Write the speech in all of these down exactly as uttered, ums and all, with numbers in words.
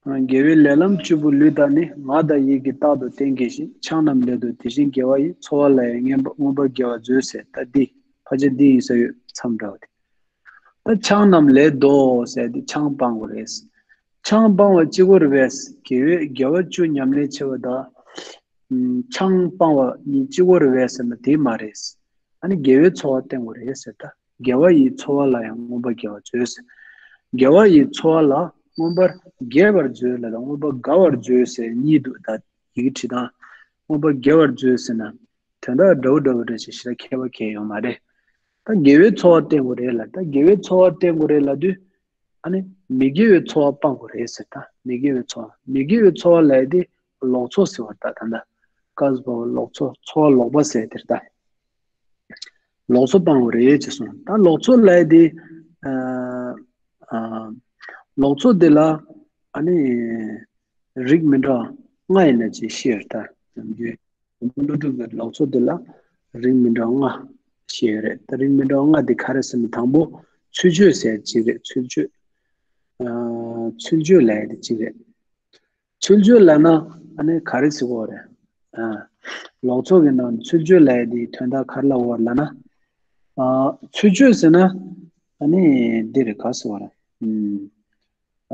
དགེ་བའི་ལས་ལམ་བཅུ་པོ་ལུས་དང་ནི། ངག་དང་ཡིད་ཀྱིས་རྟག་ཏུ་བསྟེན་དགེ་ཞིང་། ཆང་རྣམས་ལས་དང་དེ་བཞིན་དགེ་བ་ཡི། འཚོ་བ་ལ་ཡང་མངོན་པ་མངོན་པར་དགེ་བར་མཛོད་ཟེར། ད་འདི་ཕལ་ཆེར་འདི་ཡིན་ས་ཡོད་མཚམས་འདྲ་བ་དེ། ད་ཆང་རྣམས་ལས་དང་ཟེར་དེ་ཆང་སྤང་དགོས་རེད། ཆང་སྤང་བ་གཅིག་པོ་རེད་པས། དགེ་བའི་དགེ་བ་བཅུ་ཉམས་ལེན་བྱེད་པ་དང་། ཨམ། ཆང་སྤང་བ་གཉིས་གཅིག་པོ་རེད་པས་ཟེར་ན་དེ་མ་རེད། ཨ་ནི་དགེ་བའི་འཚོ་བ་བསྟེན་དགོས་རེད་ཟེར། ད་དགེ་བ་ཡི། འཚོ་བ་ལ་ཡང་མངོན་པར་དགེ་བར་མཛོད་ཟེར། དགེ་བ་ཡི་འཚོ་བ་ལ་མངོན་པར་དགེ་བར་མཛོད་ལ་དང་མངོན་པར་དགའ་བར་མཛོད་ཟེར་གཉིས་འདུག་ད་ཡི་གེ་བྲིས་སྟངས། མངོན་པར་དགེ་བར་མཛོད་ཟེར་ན་དོན་དག་འདྲ་བོ་འདྲ་བོ་རེད་ཅེས་ཞེ་དྲག་ཁྱད་པར་གང་ཡང་ཡོད་མ་རེད། ད་དགེ་བའི་འཚོ་བ་བསྟེན་དགོས་རེད་ལ། ད་དགེ་བའི་འཚོ་བ་བསྟེན་དགོས་རེད་ལབ་དུས། ཨ་ནི་མི་དགེ་བའི་འཚོ་བ་སྤང་དགོས་རེད་ཟེར། ད་མི་དགེ་བའི་འཚོ་བ། མི་དགེ་བའི་འཚོ་བ་ལབ་ཡ་དེ་ལོག་འཚོ་ཟེར་བ། ད་ད་ལྟ་སྐབས་སུ་བབ་པ་ལོག་འཚོ། འཚོ་བ་ལོག་པ་ཟེར་དེ་རེད་ད། ལོག་འཚོ་སྤང་དགོས་རེད་ཅེས་གསུངས། ད་ལོག་འཚོ་ལབ་ཡ་དེ། ཨ། ཨ། ལོག་འཚོ་དེ་ལ་ཨ་ནི་རིགས་མི་འདྲ་བ་ལྔ་ཡིན་ན་ཅིག་བཤད་ཡོད་ད། ནམ་རྒྱུན་ཀླུ་སྒྲུབ་ཀྱི་ལོག་འཚོ་དེ་ལ་རིགས་མི་འདྲ་བ་ལྔ་བཤད་ཡོད་རེད། ད་རིགས་མི་འདྲ་བ་ལྔ་དེ་ག་རེ་ཟེར་ན། དང་པོ་ཚུལ་འཆོས་ཟེར་གཅིག་རེད། ཚུལ་འཆོས། ཨ། ཚུལ་འཆོས་ལབ་ཡ་དེ་གཅིག་རེད། ཚུལ་འཆོས་ལབ་ན་ཨ་ནི་ག་རེ་ཟེར་དགོས་རེད། ཨ། ལོག་འཚོ་གི་ནང་ཚུལ་འཆོས་ལབ་ཡ་དེའི་དོན་དག་ག་རེ་ལབ་དགོས་རེད་ལབ་ན། ཨ། ཚུལ་འཆོས་ཟེར་ན་ཨ་ནི་འདི་རེད། ག་ཟེར་དགོས་རེད།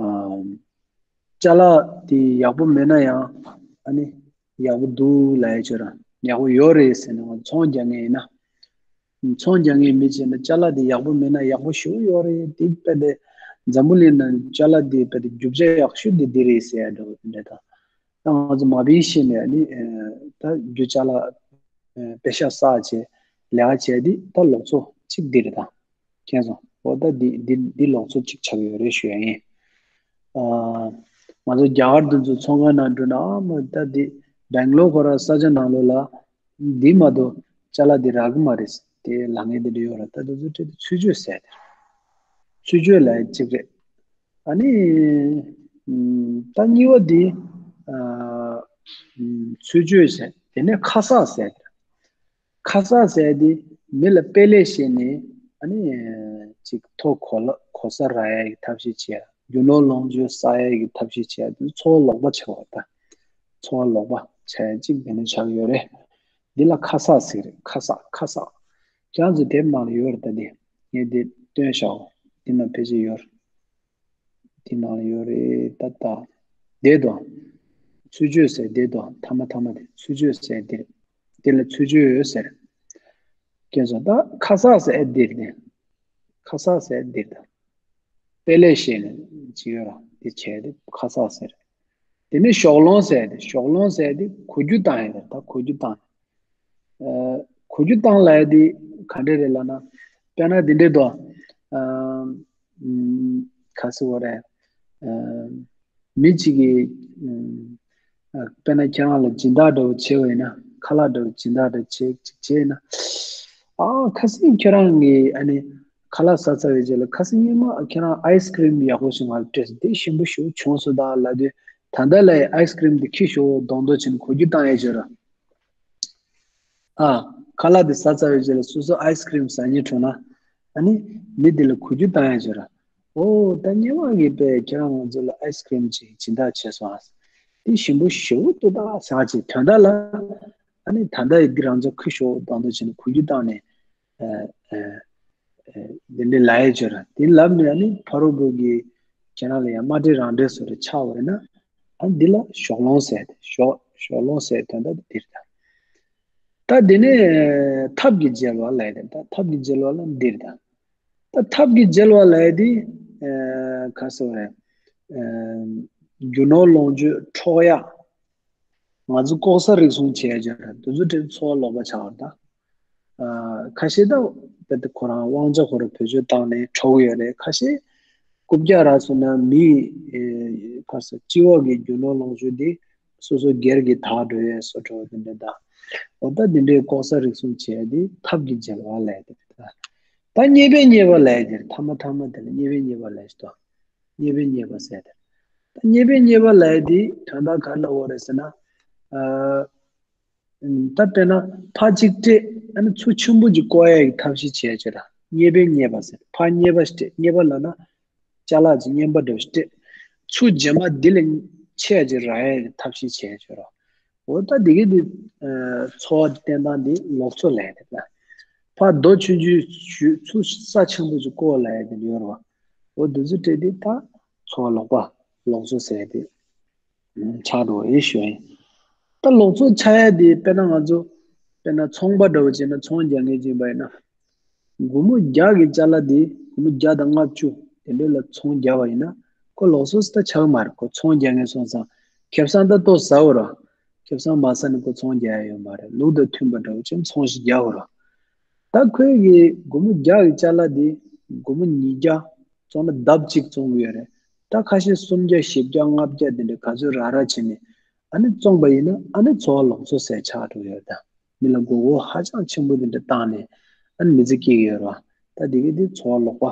ཨ། ཅ་ལག་དེ་ཡག་པོ་མེད་ན་ཡང་ཨ་ནི་ཡག་པོ་འདུག་ལབ་ཡ་ཅིག་ཡོད་ར། ཡག་པོ་ཡོད་རེད་ཟེར་ནས་ཚོང་རྒྱག་མཁན་ཡིན་ན། ཚོང་རྒྱག་མཁན་མི་བྱས་ན་ཅ་ལག་དེ་ཡག་པོ་མེད་ན་ཡག་པོ་ཞེ་པོ་ཡོད་རེད། དེ་དཔེ་དེ་འཛམ་བུ་གླིང་ནང་ཅ་ལག་དེ་དཔེ་དེ་རྒྱུ་ཆ་ཡག་ཤོས་དེ་འདི་རེད་ཟེར་ཡ་འདྲ་བོ་དེ་འདྲ་དང་། ད་ང་ཚོ་མ་བིན་ཤེས་ནས་ནི་ད་རྒྱུ་ཅ་ལག་པེ་ཤ་བསགས་བྱས་ལས་ཀ་བྱས་དེ་ད་ལོག་འཚོ་གཅིག་འདི་རེད་ད། མཁྱེན་སོང་། འོ་ད་འདི་འདི་འདི་ལོག་འཚོ་གཅིག་ཆགས་ཡོད་རེད་ཞུ་ཡ་ཡིན། ཨ། ང་ཚོ་རྒྱ་གར་དེ་ཚོ་ཚོང་ཁང་ནང་འགྲོ་ན་ཨ་མ་ད་འདི་སྦེང་ལོར་ཁོ་ར་ས་ཆ་ནང་ལོགས་ལ་འདི་མ་གཏོགས་ཅ་ལག་འདི་རག་གི་མ་རེད་དེ་ལབ་མཁན་དེ་འདྲ་ཡོད་ར། ད་དེ་ཚོ་ཁྲིད་དེ་ཚུལ་འཆོས་ཟེར་དེ། ཚུལ་འཆོས་ལབ་ཡ་གཅིག་རེད། ཨ་ནི། ཨམ། ད་གཉིས་པ་འདི། ཨ། ཨམ། ཚུལ་འཆོས་ཟེར། དེ་ནས་ཁ་གསག་ཟེར། ཁ་གསག་ཟེར་དེ་མི་ལ་དཔེ་ལེགས་བཤད་ནས་ཨ་ནི་ཅིག་ཐོ་གོ་ལ་གོ་ས་རག་ཡ་གི་ཐབས་ཤེས་བྱེད་ཡ། རྒྱུ་ནོར་ལོངས་སྤྱོད་བསགས་ཡ་གི་ཐབས་ཤེས་བྱེད་ཡ་དེ་འཚོ་བ་ལོག་པ་བྱེད་པ་ད། འཚོ་བ་ལོག་པ་བྱེད་ཡ་ཅིག་དེ་ནས་ཆགས་ཡོད་རེད། འདི་ལ་ཁ་གསག་ཟེར་རེད། ཁ་གསག་ཁ་གསག་ཁྱེད་རང་ཚོ་དེབ་ནང་ལ་ཡོད་རེད་ད། འདི་ངས་འདི་སྟོན་བཞག་འདི་ནང་ཕལ་ཆེར་ཡོད་རེད། འདི་ནང་ལ་ཡོད་རེད་ད་ད། འདི་དང་། ཚུལ་འཆོས་ཟེར་འདི་དང་མཐའ་མ་མཐའ་མ་དེ་ཚུལ་འཆོས་ཟེར་འདི་རེད། འདི་ལ་ཚུལ་འཆོས་ཟེར། མཁྱེན་སོང་། ད་ཁ་གསག་ཟེར་འདི་རེད། ཁ་གསག་ཟེར་འདི་རེད། དཔེ་ལེགས་བཤད་ནས་ཅི་ཡོད་ར་འདི་བྱས་ཏེ་ཁ་གསག་ཟེར། དེ་ནས་ཕྱོགས་ལྷུང་ཟེར་ཏེ། ཕྱོགས་ལྷུང་ཟེར་ཏེ་གོ་རྒྱུ་བཏང་ཡ་རེད། ད་གོ་རྒྱུ་བཏང་། ཨ། གོ་རྒྱུ་བཏང་ལབ་ཡ་དེ་ག་འདྲ་རེད་ལབ་ན། དཔེར་ན་འདི་འདྲ་འདུག་ཨ། ཨམ། ག་ཟེར་བ་རེད། ཨ། མི་གཅིག་གིས། ཨམ། ཨ། དཔེར་ན་ཁྱེད་རང་ལ་སྦྱིན་བདག་འདྲ་བོ་བྱས་པ་ཡིན་ན། ཁ་ལག་འདྲ་བོ་སྦྱིན་བདག་འདྲ་བྱས་ཅིག་བྱས་ན། ཨ། ཁ་སང་ཁྱེད་རང་གིས་ཨ་ནི་ཁ་ལག་ཟ་ཚར་བའི་རྗེས་ལ་ཁ་སང་ཉི་མ་ཁྱེད་རང་ཨའི་སི་ཀི་རིམ་ཡག་པོ་ཞིག་ང་ལ་སྤྲད་སོང་། དེ་ཞིམ་པོ་ཞེ་པོ་བྱུང་སོང་ད་ལབ་དུས། ད་ལྟ་ལ་ཨའི་སི་ཀི་རིམ་དེ་ཁྱི་ཞོ་གདོང་གདོང་བྱས་ནས་གོ་རྒྱུ་བཏང་ཡས་བྱོས་ར། ཨ། ཁ་ལག་དེ་ཟ་ཚར་བའི་རྗེས་ལ་སོ་སོ་ཨའི་སི་ཀི་རིམ་ཟ་སྙིང་བྲོ་ན། ཨ་ནི་མི་དེ་ལ་གོ་རྒྱུ་བཏང་ཡས་བྱོས་ར། ཨོ་ད་ཉི་མ་གི་དཔེ་ཁྱེད་རང་ང་ཚོ་ལ་ཨའི་སི་ཀི་རིམ་ཅིག་སྦྱིན་བདག་བྱས་སོང་ཨ། དེ་ཞིམ་པོ་ཞེ་པོ་འདུག་ད་ཟེར་ཅིག་དོན་དག་ལ། ཨ་ནི་ད་ལྟ་ཡི་འདི་རང་ཚོ་ཁྱི་ཞོ་གདོང་གདོང་བྱས་ནས་གོ་རྒྱུ་བཏང་ནས། ཨ། ཨ། ཨ། དེ་འདྲའི་ལབ་ཡས་བྱོས་ར། དེ་ལབ་ནས་ཨ་ནི་ཕ་རོལ་པོ་གིས་ཁྱེད་རང་ལ་ཡང་མ་འདྲེ་རང་འདྲེ་བཟོ་འདྲ་ཆགས་པ་ཡིན་ན། ཨ། འདི་ལ་ཕྱོགས་ལྷུང་ཟེར་ཏེ། ཕྱོགས་ཕྱོགས་ལྷུང་ཟེར་དོན་དག་འདི་རེད་ད། ད་དེ་ནས་ཐབས་ཀྱིས་འཇལ་བ་ལབ་ཡས་དེ། ད་ཐབས་ཀྱིས་འཇལ་བ་ལབ་འདི་རེད་ད། ད་ཐབས་ཀྱིས་འཇལ་བ་ལབ་ཡས་དེ། ཨ། ག་ཟེར་བ་རེད། ཨ། རྒྱུ་ནོར་ལོངས་སྤྱོད་འཕྲོག་ཡ། ང་ཚོ་ལྐོག་ཟ་རུལ་སུངས་བྱས་བྱས་ར་དེ་ཚོ་དེ་འཚོ་བ་ལོག་པ་ཆགས་པ་རེད་ད། ཨ། ཁ་ཤས་ད་དཔེ་དེ་ཁོ་རང་དབང་ཆ་ཁོ་རང་བེད་སྤྱོད་བཏང་ནས་འཕྲོག་གི་ཡོད་རེད། ཁ་ཤས་རྐུབ་བཀྱག་རག་སོང་ན་མི། ཨེ། ག་ཟེར། སྤྱི་འོག་གི་རྒྱུ་ནོར་ལོངས་སྤྱོད་དེ་སོ་སོ་སྒེར་གྱི་དག་འགྲོ་ཡས་བཟོ་འདྲ་བོ་དེ་འདྲ་ད། འོ་ད་དེ་འདྲའི་ལྐོག་ཟ་རུལ་སུངས་བྱས་དེ་ཐབས་ཀྱིས་འཇལ་བ་ལབ་ཡས་དེ་རེད་ད། ད་རྙེད་པས་རྙེད་པ་ལབ་ཡས་དེ་རེད། མཐའ་མ་མཐའ་མ་དེ་ལ་རྙེད་པས་རྙེད་པ་ལབ་ཡས་ཤིག་འདུག་རྙེད་པས་རྙེད་པ་ཟེར་ཏེ། ད་རྙེད་པས་རྙེད་པ་ལབ་ཡས་དེ་དོན་དག་ག་རེ་ལབ་དགོས་རེད་ཟེར་ན། ཨ། ད་དཔེར་ན་ཕར་གཅིག་སྤྲད། ཨ་ནི་མཚོ་ཆེན་པོ་ཅིག་བརྐོ་ཡས་ཀྱི་ཐབས་ཤེས་བྱས་བྱས་ར། རྙེད་པས་རྙེད་པ་ཟེར། ཕར་རྙེད་པ་ཞིག་སྤྲད། རྙེད་པ་ལབ་ན་ཅ་ལག་ཅིག་རྙིང་པ་འདྲ་བོ་ཞིག་སྤྲད། ཆུ་རྗེས་མ་འདི་ལས་ཆད་ཅིག་རག་ཡས་ཀྱི་ཐབས་ཤེས་བྱས་བྱོས་རོགས། འོ་ད་འདི་གི་འདི་ཨ་ཚོར་བ་བསྟན་སྟངས་འདི་ལོག་འཚོ་ལབ་ཡས་རེད་ད། ཕར་རྡོ་ཆུང་ཆུང་ཞུ་ཆུ་ས་ཆེན་པོ་ཅིག་བསྐོར་ལབ་ཡས་དེ་འདྲ་ཡོད་རེད་བ། འོ་འདི་ཚོ་སྤྲད་དེ་ད་ཚོར་བ་ལོག་པ་ལོག་འཚོ་ཟེར་ཡས་དེ་ཆགས་འགྲོ་ཡས་ཞུ་ཡིན། ད་ལོག་འཚོ་ཆགས་ཡས་དེ་དཔེར་ན་ང་ཚོ་དཔེར་ན་ཚོང་པ་འདྲ་བོ་བྱས་ན་ཚོང་རྒྱག་མཁན་ཅིག་ཡིན་པ་ཡིན་ན། སྒོར་མོ་བརྒྱ་གི་ཅ་ལག་དེ་སྒོར་མོ་བརྒྱ་དང་ལྔ་བཅུ་དེ་འདྲ་ལ་ཚོང་བརྒྱབ་པ་ཡིན་ན་ཁོ་ལོག་འཚོ་ད་ཆགས་མ་རེད། ཁོ་ཚོང་རྒྱག་མཁན་སོང་ཙང་ཁེ་བཟང་ད་ཏོག་ཟ་འོ་ར། ཁེ་བཟང་མ་ཟ་ནས་ཁོ་ཚོང་རྒྱག་ཡ་ཡོད་མ་རེད། ལུགས་དང་མཐུན་པ་འདྲ་བོ་ཅིག་ཚོང་ཞིག་རྒྱག་འོ་ར། ད་ཁོས་གི་སྒོར་མོ་བརྒྱ་གི་ཅ་ལག་དེ་སྒོར་མོ་ཉིས་བརྒྱ་བཙོང་ན་ལྡབ་གཅིག་བཙོང་གི་ཡོད་རེད། ད་ཁ་ཤས་སུམ་བརྒྱ་བཞི་བརྒྱ་ལྔ་བརྒྱ་དེ་འདྲ་ག་ཚོད་རག་རག་བྱས་ནས་ཨ་ནི་བཙོང་པ་ཡིན་ན་ཨ་ནི་ཚོར་བ་ལོག་འཚོ་ཟེར་ཆགས་འགྲོ་ཡོད་ད། མི་ལ་མགོ་སྐོར་ཧ་ཅང་ཆེན་པོ་དེ་འདྲ་བཏང་ནས་ཨ་ནི་མི་ཚེ་སྐྱེལ་གྱི་ཡོད་རེད་བ། ད་དེ་གི་དེ་ཚོར་བ་ལོག་པ་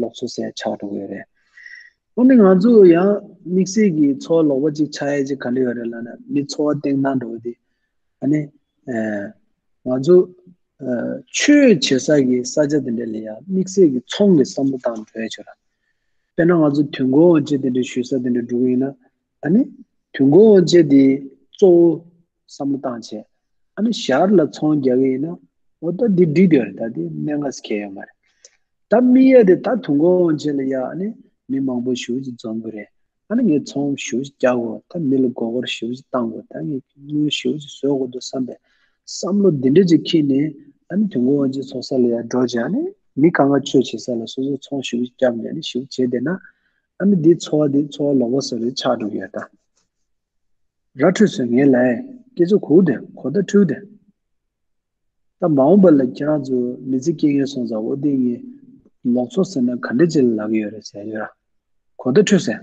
ལོག་འཚོ་ཟེར་ཆགས་འགྲོ་གི་ཡོད་རེད། འོ་ནི་ང་ཚོ་ཡང་དམིགས་བསལ་གྱི་ཚོར་བ་ལོག་པ་ཅིག་ཆགས་ཡས་ཅིག་ག་འདྲ་ཡོད་རེད་ལབ་ན་མི་ཚོར་བ་བསྟན་སྟངས་འདྲ་བོ་དེ་ཨ་ནི་ཨ་ང་ཚོ་ཨ་ཆོས་བྱེད་ས་གི་ས་ཆ་དེ་འདྲ་ལ་ཡང་དམིགས་བསལ་གྱི་ཚོང་གི་བསམ་བློ་བཏང་འགྲོ་ཡས་ཆོག་ར། དཔེར་ན་ང་ཚོ་དུས་འཁོར་དབང་ཆེན་དེ་འདྲ་ཞུ་ས་དེ་འདྲ་འགྲོ་གི་ཡིན་ན། ཨ་ནི་དུས་འཁོར་དབང་ཆེན་དེ་གཙོ་བོ་བསམ་བློ་བཏང་བྱས། ཨ་ནི་ཞར་ལ་ཚོང་རྒྱག་གི་ཡིན་ན་འོ་ད་འདི་འགྲིག་བསྡད་ཡོད་རེད། ད་འདི་གནད་འགག་གལ་ཡོད་མ་རེད། ད་དམིགས་ཡས་དེ་ད་དུས་འཁོར་དབང་ཆེན་ལ་ཡ་ཨ་ནི་མི་མང་པོ་ཞེ་པོ་ཅིག་འཛོམས་གི་རེད། ཨ་ནི་ངས་ཚོང་ཞེ་པོ་ཅིག་རྒྱག་དགོས། ད་མི་ལ་མགོ་སྐོར་ཞེ་པོ་ཅིག་བཏང་དགོས། ད་ངས་དངུལ་ཞེ་པོ་ཅིག་བཟོ་དགོས་འདུག་བསམ་པའི་བསམ་བློ་འདི་འདྲ་ཅིག་འཁྱེར་ནས་ཨ་ནི་དུས་འཁོར་དབང་ཆེན་ཚོགས་ས་ལ་ཡ་འགྲོ་བྱས་ཨ་ནི་མི་གང་ག་ཆོས་བྱེད་ས་ལ་སོ་སོ་ཚོང་ཞེ་པོ་ཅིག་བརྒྱབ་ནས་ཨ་ནི་ཞེ་པོ་བྱས་བསྡད་ན། ཨ་ནི་འདི་ཚོར་བ་འདི་ཚོར་བ་ལོག་པ་བཟོ་རེ་ཆགས་འགྲོ་གི་ཡོད་ད། ར་འཕྲོད་ཟེར་ངས་ལབ་ཡས་སྐད་ཆ་གོ་དེ་གོ་བརྡ་འཕྲོད་དེ། ད་མ་འོངས་པ་ལ་ཁྱེད་རང་ཚོ་མི་ཚེ་སྐྱེལ་མཁན་སོང་ཙང་འོ་དེ་ངས་ལོག་འཚོ་ཟེར་ན་ག་འདྲ་ཅིག་ལ་ལབ་ཀྱི་ཡོད་རེད་ཟེར་ཡོད་ར། གོ་བརྡ་འཕྲོད་ཟེར།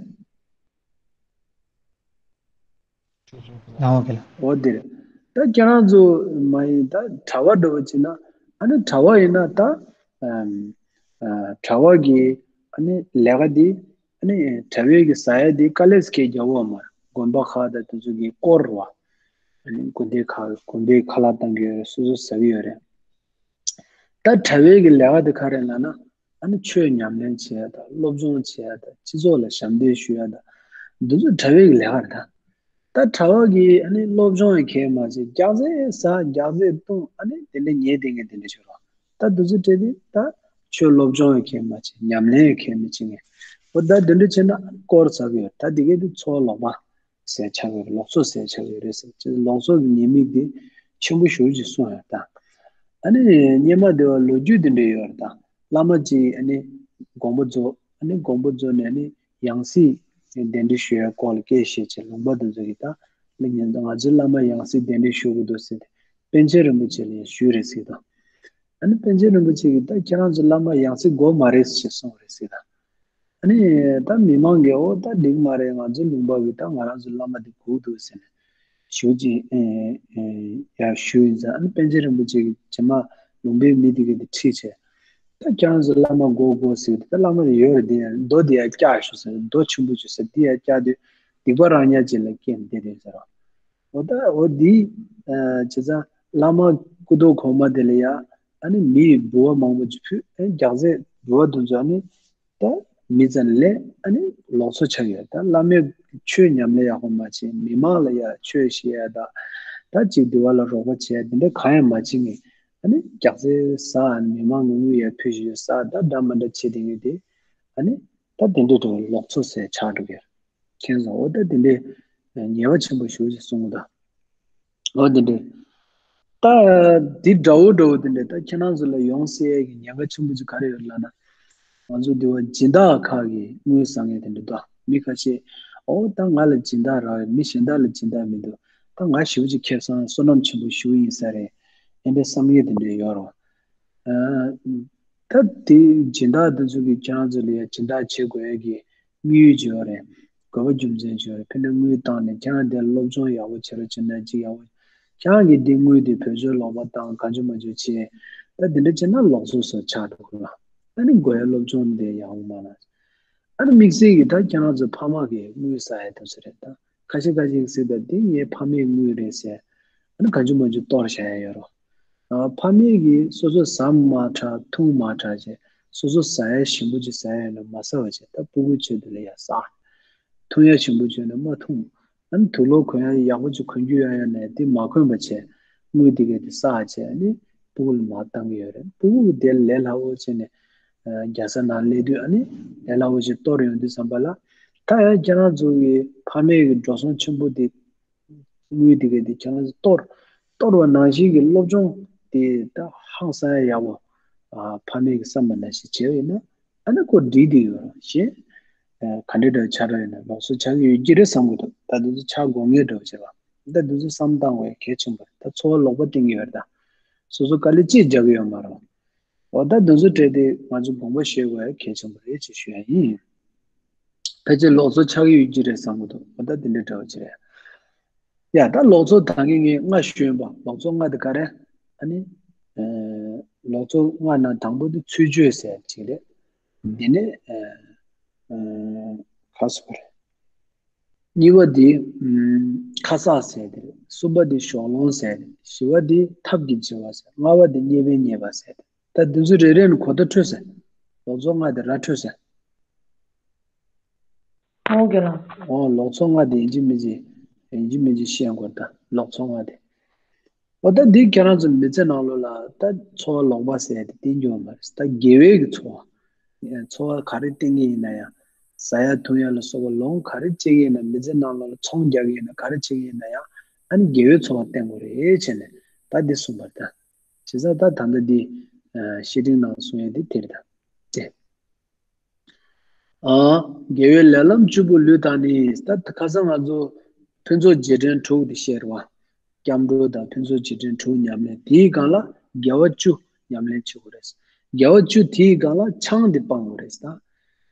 ལའོ་ཀེ་ལ། འོ་དེ་རེད། ད་ཁྱེད་རང་ཚོ་མ་ཡིན་ད་གྲྭ་པ་འདྲ་བོ་བྱས་ན་ཨ་ནི་གྲྭ་པ་ཡིན་ན་ད་ཨམ་ཨ་གྲྭ་པ་གི་ཨ་ནི་ལས་ཀ་འདི་ཨ་ནི་གྲྭ་པའི་གི་ཟ་ཡ་འདི་དཀའ་ལས་ཁག་རྒྱག་གོ་མ་རེད། དགོན་པ་ཁག་དང་དེ་ཚོ་གི་སྐོར་བ། ཨ་ནི་དགོན་སྡེ་ཁག་དགོན་པའི་ཁ་ལག་བཏང་གི་ཡོད་རེད། སོ་སོ་ཟ་གི་ཡོད་རེད། ད་གྲྭ་པའི་གི་ལས་ཀ་དེ་ག་རེ་ལབ་ན། ཨ་ནི་ཆོས་ཉམས་ལེན་བྱེད་ཡ་དང་སློབ་སྦྱོང་བྱེད་ཡ་དང་སྤྱི་ཚོགས་ལ་ཞབས་འདེགས་ཞུ་ཡ་དང་། འདི་ཚོ་གྲྭ་པའི་གི་ལས་ཀ་རེད་ད། ད་གྲྭ་པ་གི་ཨ་ནི་སློབ་སྦྱོང་ཡང་གལ་མ་ཆེ། རྒྱགས་ཚད་ཟ་རྒྱགས་ཚད་བཏུང་ཨ་ནི་དེ་འདྲ་ཉལ་བསྡད་མཁན་དེ་འདྲ་ཞིག་རེད། ད་འདི་ཚོ་སྤྲད་དེ་ད་ཆོས་སློབ་སྦྱོང་ཡང་གལ་མ་ཆེ། ཉམས་ལེན་ཡང་གལ་མི་ཆེ་ངས། འོ་ད་འདི་འདྲ་བྱས་ན་སྐོར་ཟ་གི་ཡོད། ད་འདི་གའི་དེ་ཚོར་བ་ལོག་པ་ཟེར་ཆགས་ཡོད་རེད། ལོག་འཚོ་ཟེར་ཆགས་ཡོད་རེད་ཟེར། ལོག་འཚོ་གི་ཉེས་དམིགས་དེ་ཆེན་པོ་ཞེ་པོ་ཅིག་གསུངས་ཡོད་ད། ཨ་ནི་སྔོན་མ་དེ་བ་ལོ་རྒྱུས་དེ་འདྲ་ཡོད་རེད་ད། བླ་མ་ཅིག་ཨ་ནི་དགོངས་པ་རྫོགས། ཨ་ནི་དགོངས་པ་རྫོགས་ནས་ཨ་ནི་ཡང་སྲིད་གདན་འདྲེན་ཞུ་ཡ་སྐོར་ལ་སྐད་བཤད་བྱས། ལུང་པ་དེ་ཚོ་གིས་ད་ལ་ཉན་ད་ང་ཚོའི་བླ་མ་ཡང་སྲིད་གདན་འདྲེན་ཞུ་དགོས་འདུག་ཟེར་ཏེ་པཎ་ཆེན་རིན་པོ་ཆེ་ལ་ཡང་ཞུས་རེད་ཟེར་ད། ཨ་ནི་པཎ་ཆེན་རིན་པོ་ཆེ་གིས་ད་ཁྱེད་རང་ཚོ་བླ་མ་ཡང་སྲིད་དགོས་མ་རེད་ཅེས་གསུངས་རེད་ཟེར་ད། ཨ་ནི་ད་མི་མང་གིས་འོ་ད་འགྲིག་མ་རེད། ང་ཚོའི་ལུང་པ་གི་ད་ང་རང་ཚོའི་བླ་མ་དེ་སྒུག་འདུག་ཟེར་ནས་ཞུ་ཅིག་ཨེ་ཨེ་ཡར་ཞུས་ཡིན་ཙང་། ཨ་ནི་པཎ་ཆེན་རིན་པོ་ཆེ་གིས་རྗེས་མ་ལུང་པའི་མི་དེ་ག་དེ་ཁྲིད་བྱས། ད་ཁྱེད་རང་ཚོ་བླ་མ་དགོས་དགོས་ཟེར་གི་འདུག་ད་བླ་མ་དེ་ཡོད་རེད། དེ་ཡང་རྡོ་དེ་ཡར་བཀྱག་ཞུ་ཟེར། རྡོ་ཆེན་པོ་ཅིག་ཟེར་དེ་ཡར་བཀྱག་དུས་སྡིག་པ་རང་ཉག་ཅིག་ལ་སྐྱེས་ནས་བསྡད་རེད་ཟེར་རོ། འོ་ད་འོ་འདི་ཨ་བྱས་ཙང་བླ་མ་སྐུ་མདོག་གོང་མ་དེ་ལ་ཡ་ཨ་ནི་མི་ཡི་འབུལ་བ་མང་པོ་ཅིག་ཕུལ། ཨ་ནི་རྒྱགས་ཚད་འབུལ་བ་དེ་ཚོ་ཨ་ནི་ད་མི་ཙམ་ལས་ཨ་ནི་ལོག་འཚོ་ཆགས་ཡོད། ད་བླ་མས་ཆོས་ཉམས་ལེན་ཡག་པོ་མ་བྱས། མི་མང་ལ་ཡ་ཆོས་བཤད་ཡ་ད་ད་ཅིག་འདི་བ་ལ་རོགས་པ་བྱས་དེ་འདྲ་གང་ཡང་མ་བྱེད་མཁན། ཨ་ནི་རྒྱགས་ཚད་ཟ། ཨ་ནི་མི་མང་ངུ་ངུ་ཡ་ཕུལ་བཞིན་ཡོད་ས་ད་འདྲ་མི་འདྲ་བྱེད་དེ་ངེས་དེ། ཨ་ནི་ད་དེ་འདྲ་དུ་ལོག་འཚོ་ཟེར་ཆགས་འགྲོ་གི་རེད། མཁྱེན་སོང་། འོ་ད་དེ་འདྲའི་ཉེས་པ་ཆེན་པོ་ཞེ་པོ་ཅིག་གསུང་གི་འདུག་འོ་དེ་འདྲའི་ད་འདི་འདྲ་བོ་འདྲ་བོ་དེ་འདྲའི་ད་ཁྱེད་རང་ཚོ་ལ་ཡོང་སྲིད་ཡས་ཀྱི་ཉེན་ཁ་ཆེན་པོ་ཅིག་ག་རེ་ཡོད་ལབ་ན། ང་ཚོ་འདི་བ་སྦྱིན་བདག་ཁག་གིས་དངུལ་བཟང་ངན་དེ་འདྲ་འདུག་མི་ཁ་ཤས་འོ་ད་ང་ལ་སྦྱིན་བདག་རག་ཡོད། མི་གཞན་དག་ལ་སྦྱིན་བདག་མི་འདུག་ད་ང་ཞེ་པོ་ཅིག་ཁེ་བཟང་བསོད་ནམས་ཆེན་པོ་ཞེ་པོ་ཡིན་ས་རེད། ཨེ་འདྲའི་བསམ་ཡས་དེ་འདྲ་ཡོད་རེད། ཨ་ད་དེ་སྦྱིན་བདག་དེ་ཚོ་གིས་ཁྱེད་རང་ཚོ་ལ་ཡ་སྦྱིན་བདག་བྱེད་དགོས་ཡ་གི་དམིགས་ཡུལ་ཅིག་ཡོད་རེད། དགོས་པ་རྒྱུ་མཚན་ཅིག་ཡོད་རེད། ཕན་ཚུན་དངུལ་བཏང་ནས་ཁྱེད་རང་དེ་ལ་སློབ་སྦྱོང་ཡག་པོ་བྱེད་རོགས་བྱེད་ན་ཅིག་ཡག་པོ། ཁྱེད་རང་གིས་དེ་དངུལ་དེ་བེད་སྤྱོད་ལོག་པ་བཏང་གང་བྱུང་མང་བྱུང་བྱེད། ད་དེ་འདྲ་བྱེད་ན་ལོག་འཚོ་བཟོ་ཆགས་འགྲོ་གི་རེད། ཨ་ནི་དགོས་ཡ་སློབ་སྦྱོང་དེ་ཡག་པོ་མ་གནང་། ཨ་ནི་དམིགས་བསལ་གྱིས་ད་ཁྱེད་རང་ཚོ་ཕ་མ་གི་དངུལ་ཟ་ཡ་དེ་ཚོ་རེད་ད། ཁ་ཤས་ཁ་ཤས་ཀྱིས་ཟེར་ད་འདི་ངའི་ཕ་མའི་དངུལ་རེད་ཟེར། ཨ་ནི་གང་བྱུང་མང་བྱུང་གཏོར་བཞག་ཡ་ཡོད་རེད། ཨ་ཕ་མས་ཀྱིས་སོ་སོ་ཟ་མ་དྲག་འཐུང་མ་དྲག་བྱས་སོ་སོ་ཟ་ཡ་ཞིམ་པོ་ཅིག་ཟ་ཡ་ཡོད་ན་མ་ཟ་བ་བྱས་ད་སྤུ་གུའི་ཆེད་དུ་ལ་ཡ་ཟ། འཐུང་ཡ་ཞིམ་པོ་བྱུང་ན་མ་འཐུང་། ཨ་ནི་དུག་ལོག་གོན་ཡ་ཡག་པོ་ཅིག་གོན་རྒྱུ་ཡོད་ཡ་ནས་དེ་མ་གོན་པ་བྱས། དངུལ་དེ་གས་དེ་བསགས་བྱས། ཨ་ནི་སྤུ་གུ་ལ་མར་བཏང་གི་ཡོད་རེད། སྤུ་གུ་གི་དེ་ལས་སླ་བོ་བྱས་ནས་རྒྱལ་ས་ནང་སླེབས་དུས། ཨ་ནི་ལས་སླ་བོ་ཞིག་གཏོར་ཡོང་དུས་ཙམ་པ་ལ། ད་ཡང་ཁྱེད་རང་ཚོ་གི་ཕ་མེས་ཀྱི་འགྲོ་སོང་ཆེན་པོ་དེ། དངུལ་དེ་གས་དེ་ཁྱེད་རང་ཚོ་གཏོར། གཏོར་བ་ནང་བཞིན་གྱི་སློབ་སྦྱོང་དེ་ད་ཧང་སང་ཡག་པོ། ཨ། ཕ་མེས་ཀྱི་བསམ་པ་ནང་བཞིན་བྱས་པ་ཡིན་ན། ཨ་ནི་ཁོ་འགྲིག་བསྡད་ཡོད་རེད། གཞན་ག་འདྲ་འདྲ་ཆགས་ར་ཡོད་ན་ལོགས་སུ་ཆགས་ཀྱི་ཡོད་ཀྱི་རེད་བསམ་གྱི་འདུག་ད་དེ་ཚོ་ཆགས་དགོས་ངེས་འདྲ་བོ་བྱེད་པ། ད་དེ་ཚོ་བསམ་བཏང་བའི་གལ་ཆེན་པོ་རེད། ད་འཚོ་བ་ལོག་པ་བསྟན་གྱི་ཡོད་རེད། ད་སོ་སོ་དཀའ་ལས་ཅིག་རྒྱག་གི་ཡོད་མ་རེད། འོ། ད་དེ་ཚོ་གྲས་དེ་ང་ཚོ་དགོངས་པ་བཞེས་དགོས་ཡ་གལ་ཆེན་པོ་རེད་ཅེས་ཞུ་ཡ་ཡིན། ཕལ་ཆེར་ལོགས་སུ་ཆགས་ཀྱི་ཡོད་ཀྱི་རེད་བསམ་གྱི་འདུག་འོ། ད་དེ་འདྲ་འདྲ་བོ་ཅིག་རེད། ཡ། ད་ལོགས་སུ་ད་གིན་ངས་ལྔ་ཞུས་པ། ལོགས་སུ་ལྔ་དེ་ག་རེ། ཨ་ནི། ཨ། ལོགས་སུ་ལྔ་ནང་དང་པོ་དེ་ཚུལ་འཆོས་ཟེར་ཅིག་རེད། དེ་ནས། ཨ། ཨ། ག་ཟེར་དགོས་རེད། གཉིས་པ་དེ། ཨ། ཁ་གསག་ཟེར་དེ་རེད། གསུམ་པ་དེ་ཞོགས་ལོང་ཟེར་དེ་རེད། བཞི་པ་དེ་ཐབས་ཀྱིས་བྱེད་པ་ཟེར། ལྔ་པ་དེ་བརྙས་པས་བརྙས་པ་ཟེར་དེ་རེད། ད་འདི་ཚོ་རེ་རེ་ནས་གོ་བརྡ་འཕྲོད་ཟེར། ལོགས་སུ་ལྔ་དེ་ར་འཕྲོད་ཟེར། ཨོ། རྒན་ལགས། ཨོ། ལོགས་སུ་ལྔ་དེ་ཡིན་གཅིག་མིན་གཅིག་ཡིན་གཅིག་མིན་གཅིག་ཤེས་དགོས། ད་ལོགས་སུ་ལྔ་དེ། འོ། ད་འདི་ཁྱེད་རང་ཚོ་མི་ཚེ་ནང་ལོགས་ལ་ད་འཚོ་བ་ལོག་པ་ཟེར་ཡ་དེ་བསྟན་རྒྱུ་མ་རེད། ད་དགེ་བའི་གི་འཚོ་བ། ཡང་འཚོ་བ་ག་རེ་བསྟན་གྱི་ཡིན་ན་ཡང་། ཟ་ཡ་འཐུང་ཡ་ལ་སོགས་པ་ལོངས་ག་རེ་སྤྱད་ཀྱི་ཡིན་ན། མི་ཚེ་ནང་ལོགས་ལ་ཚོང་རྒྱག་གི་ཡིན་ན། ག་རེ་བྱེད་ཀྱི་ཡིན་ན་ཡང་། ཨ་ནི་དགེ་བའི་འཚོ་བ་བསྟན་དགོས་རེད་བྱས་ནས་ད་འདི་གསུངས་པ་རེད། ད་བྱས་ཙང་ད་ད་ལྟ་འདི། ཨ། བཤེས་སྤྲིང་ནང་གསུང་ཡ་འདི་དེ་རེད། ད་དེ། ཨ། དགེ་བའི་ལས་ལམ་བཅུ་པོ་ལུས་དང་ནི། ད་ཁ་སང་ང་ཚོ་ཕུན་ཚོགས་རྗེས་དྲན་དྲུག་དེ་བཤད་རེད་བ། སྐྱབས་འགྲོ་དང་ཕུན་ཚོགས་རྗེས་དྲན་དྲུག་ཉམས་ལེན། དེའི་སྒང་ལ་དགེ་བ་བཅུ་ཉམས་ལེན་བྱེད་དགོས་རེད། དགེ་བ་བཅུ་དེའི་སྒང་ལ་ཆང་དེ་སྤང་དགོས་རེད།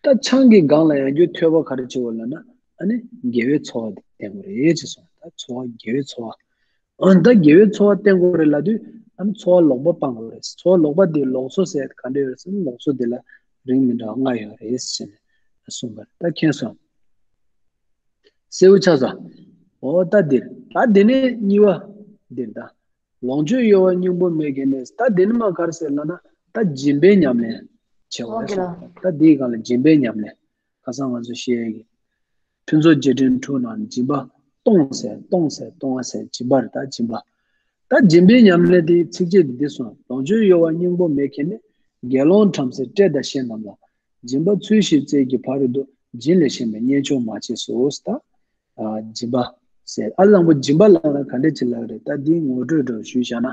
ད་ད་ཆང་གི་སྒང་ལ་ཡང་བསྐྱར་ཐོས་པ་ག་རེ་བྱེད་དགོས་ལབ་ན། ཨ་ནི་དགེ་བའི་འཚོ་བ་དེ་བསྟེན་དགོས་རེད་ཅེས་གསུངས། ད་འཚོ་བ། དགེ་བའི་འཚོ་བ། ཨ། ད་དགེ་བའི་འཚོ་བ་བསྟེན་དགོས་རེད་ལབ་དུས། ཨ་ནི་འཚོ་བ་ལོག་པ་སྤང་དགོས་རེད། འཚོ་བ་ལོག་པ་དེ་ལོགས་སུ་ཟེར་ག་འདྲ་ཡོད་ཟེར་ན། ལོགས་སུ་དེ་ལ་རིགས་མི་འདྲ་བ་ལྔ་ཡོད་རེད་ཟེར་ནས་གསུངས་པ་རེད། ད་མཁྱེན་སོང་། གསལ་པོ་ཆགས་སོང་། འོ། ད་འདིར། ད་དེ་ནས་གཉིས་པ་འདིར། ད་ལོངས་སྤྱོད་གཡོ་བ་སྙིང་པོ་མེད་མཁན་ནི། ད་དེ་ནི་མ་ག་རེ་ཟེར་ལབ་ན། ད་སྦྱིན་པའི་ཉམས་ལེན་བྱེད་དགོས་རེད་གསུངས་པ་རེད། ད་དེའི་སྒང་ལ་སྦྱིན་པའི་ཉམས་ལེན། ཁ་སང་ང་ཚོ་བཤད་ཡ་གི་ཕུན་ཚོགས་རྗེས་དྲན་དྲུག་ནང་སྦྱིན་པ་གཏོང་ཟེར། གཏོང་ཟེར། གཏོང་བ་ཟེར། སྦྱིན་པ་རེད། ད་སྦྱིན་པ། ད་སྦྱིན་པའི་ཉམས་ལེན་དེའི་ཚིགས་བཅད་འདི་འདི་གསུངས། ལོངས་སྤྱོད་གཡོ་བ་སྙིང་པོ་མེད་མཁན་ནི། དགེ་སློང་བྲམ་ཟེ་བཀྲེས་དང་ཤེས་རྣམས་ལ། སྦྱིན་པ་ཚུལ་བཞིན་བསྩལ་གྱི་ཕ་རོལ་ཏུ། སྦྱིན་ལས་གཞན་པའི་གཉེན་མཆོག་མ་མཆིས་སོ། ད། ཨ། སྦྱིན་པ་ཟེར། ཨ། བླང་པོ་སྦྱིན་པ་ལབ་ན་ག་འདྲ་ཅིག་ལབ་རེད། ད་འདི་ངོ་སྤྲོད་འདྲ་ཞུས་བཞག་ན།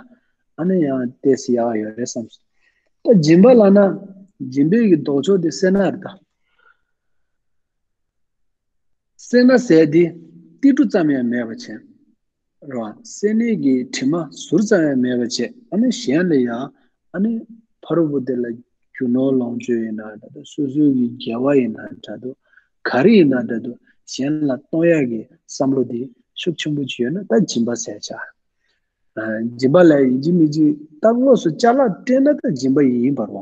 ཨ་ནི་ཡང་ཏོག་ཙམ་ཡག་ཡོད་རེད་བསམ་སོང་། ད་སྦྱིན་པ་ལབ་ན། སྦྱིན་པའི་གི་ལྡོག་ཕྱོགས་དེ་སེར་སྣ་རེད་ད། སེར་སྣ་ཟེར་དེ་ཏིལ་འབྲུ་ཙམ་ཡང་མེད་པ་བྱས། རེད་བ། སེར་སྣའི་གི་དྲི་མ་ཟུར་ཙམ་ཡང་མེད་པ་བྱས། ཨ་ནི་གཞན་ལ་ཡང་། ཨ་ནི་ཕ་རོལ་པོ་དེ་ལ་རྒྱུ་ནོར་ལོངས་སྤྱོད་ཡིན་ན་འདྲ་འདུག་སོ་སོའི་གི་དགེ་བ་ཡིན་ན་འདྲ་འདུག་ག་རེ་ཡིན་ན་འདྲ་འདུག་གཞན་ལ་གཏོང་ཡག་གི་བསམ་བློ་དེ་ཤུགས་ཆེན་པོ་ཅིག་ཡོད་ན། ད་སྦྱིན་པ་ཟེར་ཆགས། ཨ། སྦྱིན་པ་ལ་ཡིན་གཅིག་མིན་གཅིག་ད་དངོས་སུ་ཅ་ལག་སྤྲད་ན་ད་སྦྱིན་པ་ཡིན་པ་རེད་བ།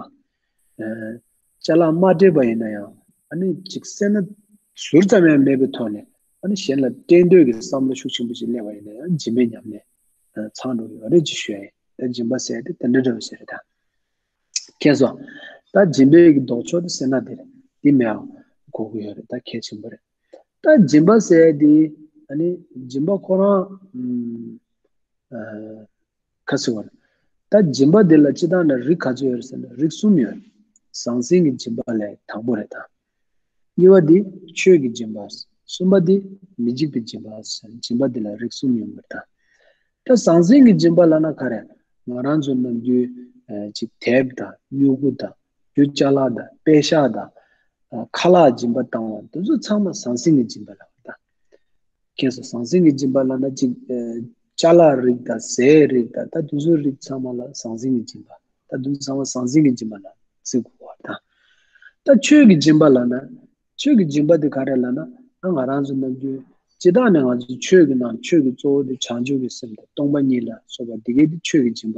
ཨ། ཅ་ལག་མ་སྤྲད་པ་ཡིན་ན་ཡང་། ཨ་ནི་ཅིག་སེར་སྣ་ཟུར་ཙམ་ཡང་མེད་པའི་ཐོག་ནས། ཨ་ནི་གཞན་ལ་སྤྲད་འདོད་ཀྱི་བསམ་བློ་ཤུགས་ཆེན་པོ་ཞིག་སླེབས་པ་ཡིན་ན་ཡང་། སྦྱིན་པའི་ཉམས་ལེན་ཚང་འགྲོ་གི་ཡོད་རེད་ཅེས་ཞུ་ཡ་ཡིན། ད་སྦྱིན་པ་ཟེར་དེ་དེ་འདྲ་འདྲ་བོ་ཟེར་རེད་ད། མཁྱེན་སོང་། ད་སྦྱིན་པའི་གི་ལྡོག་ཕྱོགས་དེ་སེར་སྣ་དེ་རེད། དེ་མེད་པ་དགོས་ཀྱི་ཡོད་རེད། ད་གལ་ཆེན་པོ་རེད། ད་སྦྱིན་པ་ཟེར་དེ། ཨ་ནི་སྦྱིན་པ་ཁོ་རང་། ཨམ། ཨ། ག་ཟེར་བ་རེད། ད་སྦྱིན་པ་འདི་ལ་སྤྱིར་བཏང་ནས་རིགས་ག་ཚོད་ཡོད་རེད་ཟེར་ན། རིགས་གསུམ་ཡོད་རེད། ཟང་ཟིང་གི་སྦྱིན་པ་ལབ་དང་པོ་རེད་ད། གཉིས་པ་འདི་ཆོས་ཀྱི་སྦྱིན་པ། གསུམ་པ་འདི་མི་འཇིགས་པའི་སྦྱིན་པ་ཟེར། སྦྱིན་པ་འདི་ལ་རིགས་གསུམ་ཡོང་གི་རེད་ད། ད་ཟང་ཟིང་གི་སྦྱིན་པ་ལབ་ན་ག་རེ། ང་རང་ཚོ་ནམ་རྒྱུན། ཨ། ཅིག་དེབ་དང་སྨྱུ་གུ་དང་རྒྱུ་ཅ་ལག་དང་པེ་ཤག་དང་། ཨ། ཁ་ལག་སྦྱིན་པ་བཏང་བ་དེ་ཚོ་ཚང་མ་ཟང་ཟིང་གི་སྦྱིན་པ་ལབ་ད། མཁྱེན་སོང་། ཟང་ཟིང་གི་སྦྱིན་པ་ལབ་ན་ཅིག་ཨ། ཅ་ལག་རིགས་དང་ཟས་རིགས་དང་། ད་དེ་ཚོའི་རིགས་ཚང་མ་ལ་ཟང་ཟིང་གི་སྦྱིན་པ། ད་དེ་ཚོ་ཚང་མ་ཟང་ཟིང་གི་སྦྱིན་པ་ལ་བརྩི་དགོས་པ་དང་། ད་ཆོས་ཀྱི་སྦྱིན་པ་ལབ་ན། ཆོས་ཀྱི་སྦྱིན་པ་དེ་ག་རེ་ལབ་ན། ད་ང་རང་ཚོ་ནམ་རྒྱུན་སྤྱིར་བཏང་ནས་ང་ཚོ་ཆོས་ཀྱི་ནང་ཆོས་ཀྱི་གཙོ་བོ་དེ་བྱང་ཆུབ་ཀྱི་སེམས་དང་སྟོང་པ་ཉིད་ལ་སོགས་པ་དེ་གས་དེ་ཆོས་ཀྱི་སྦྱིན་པ་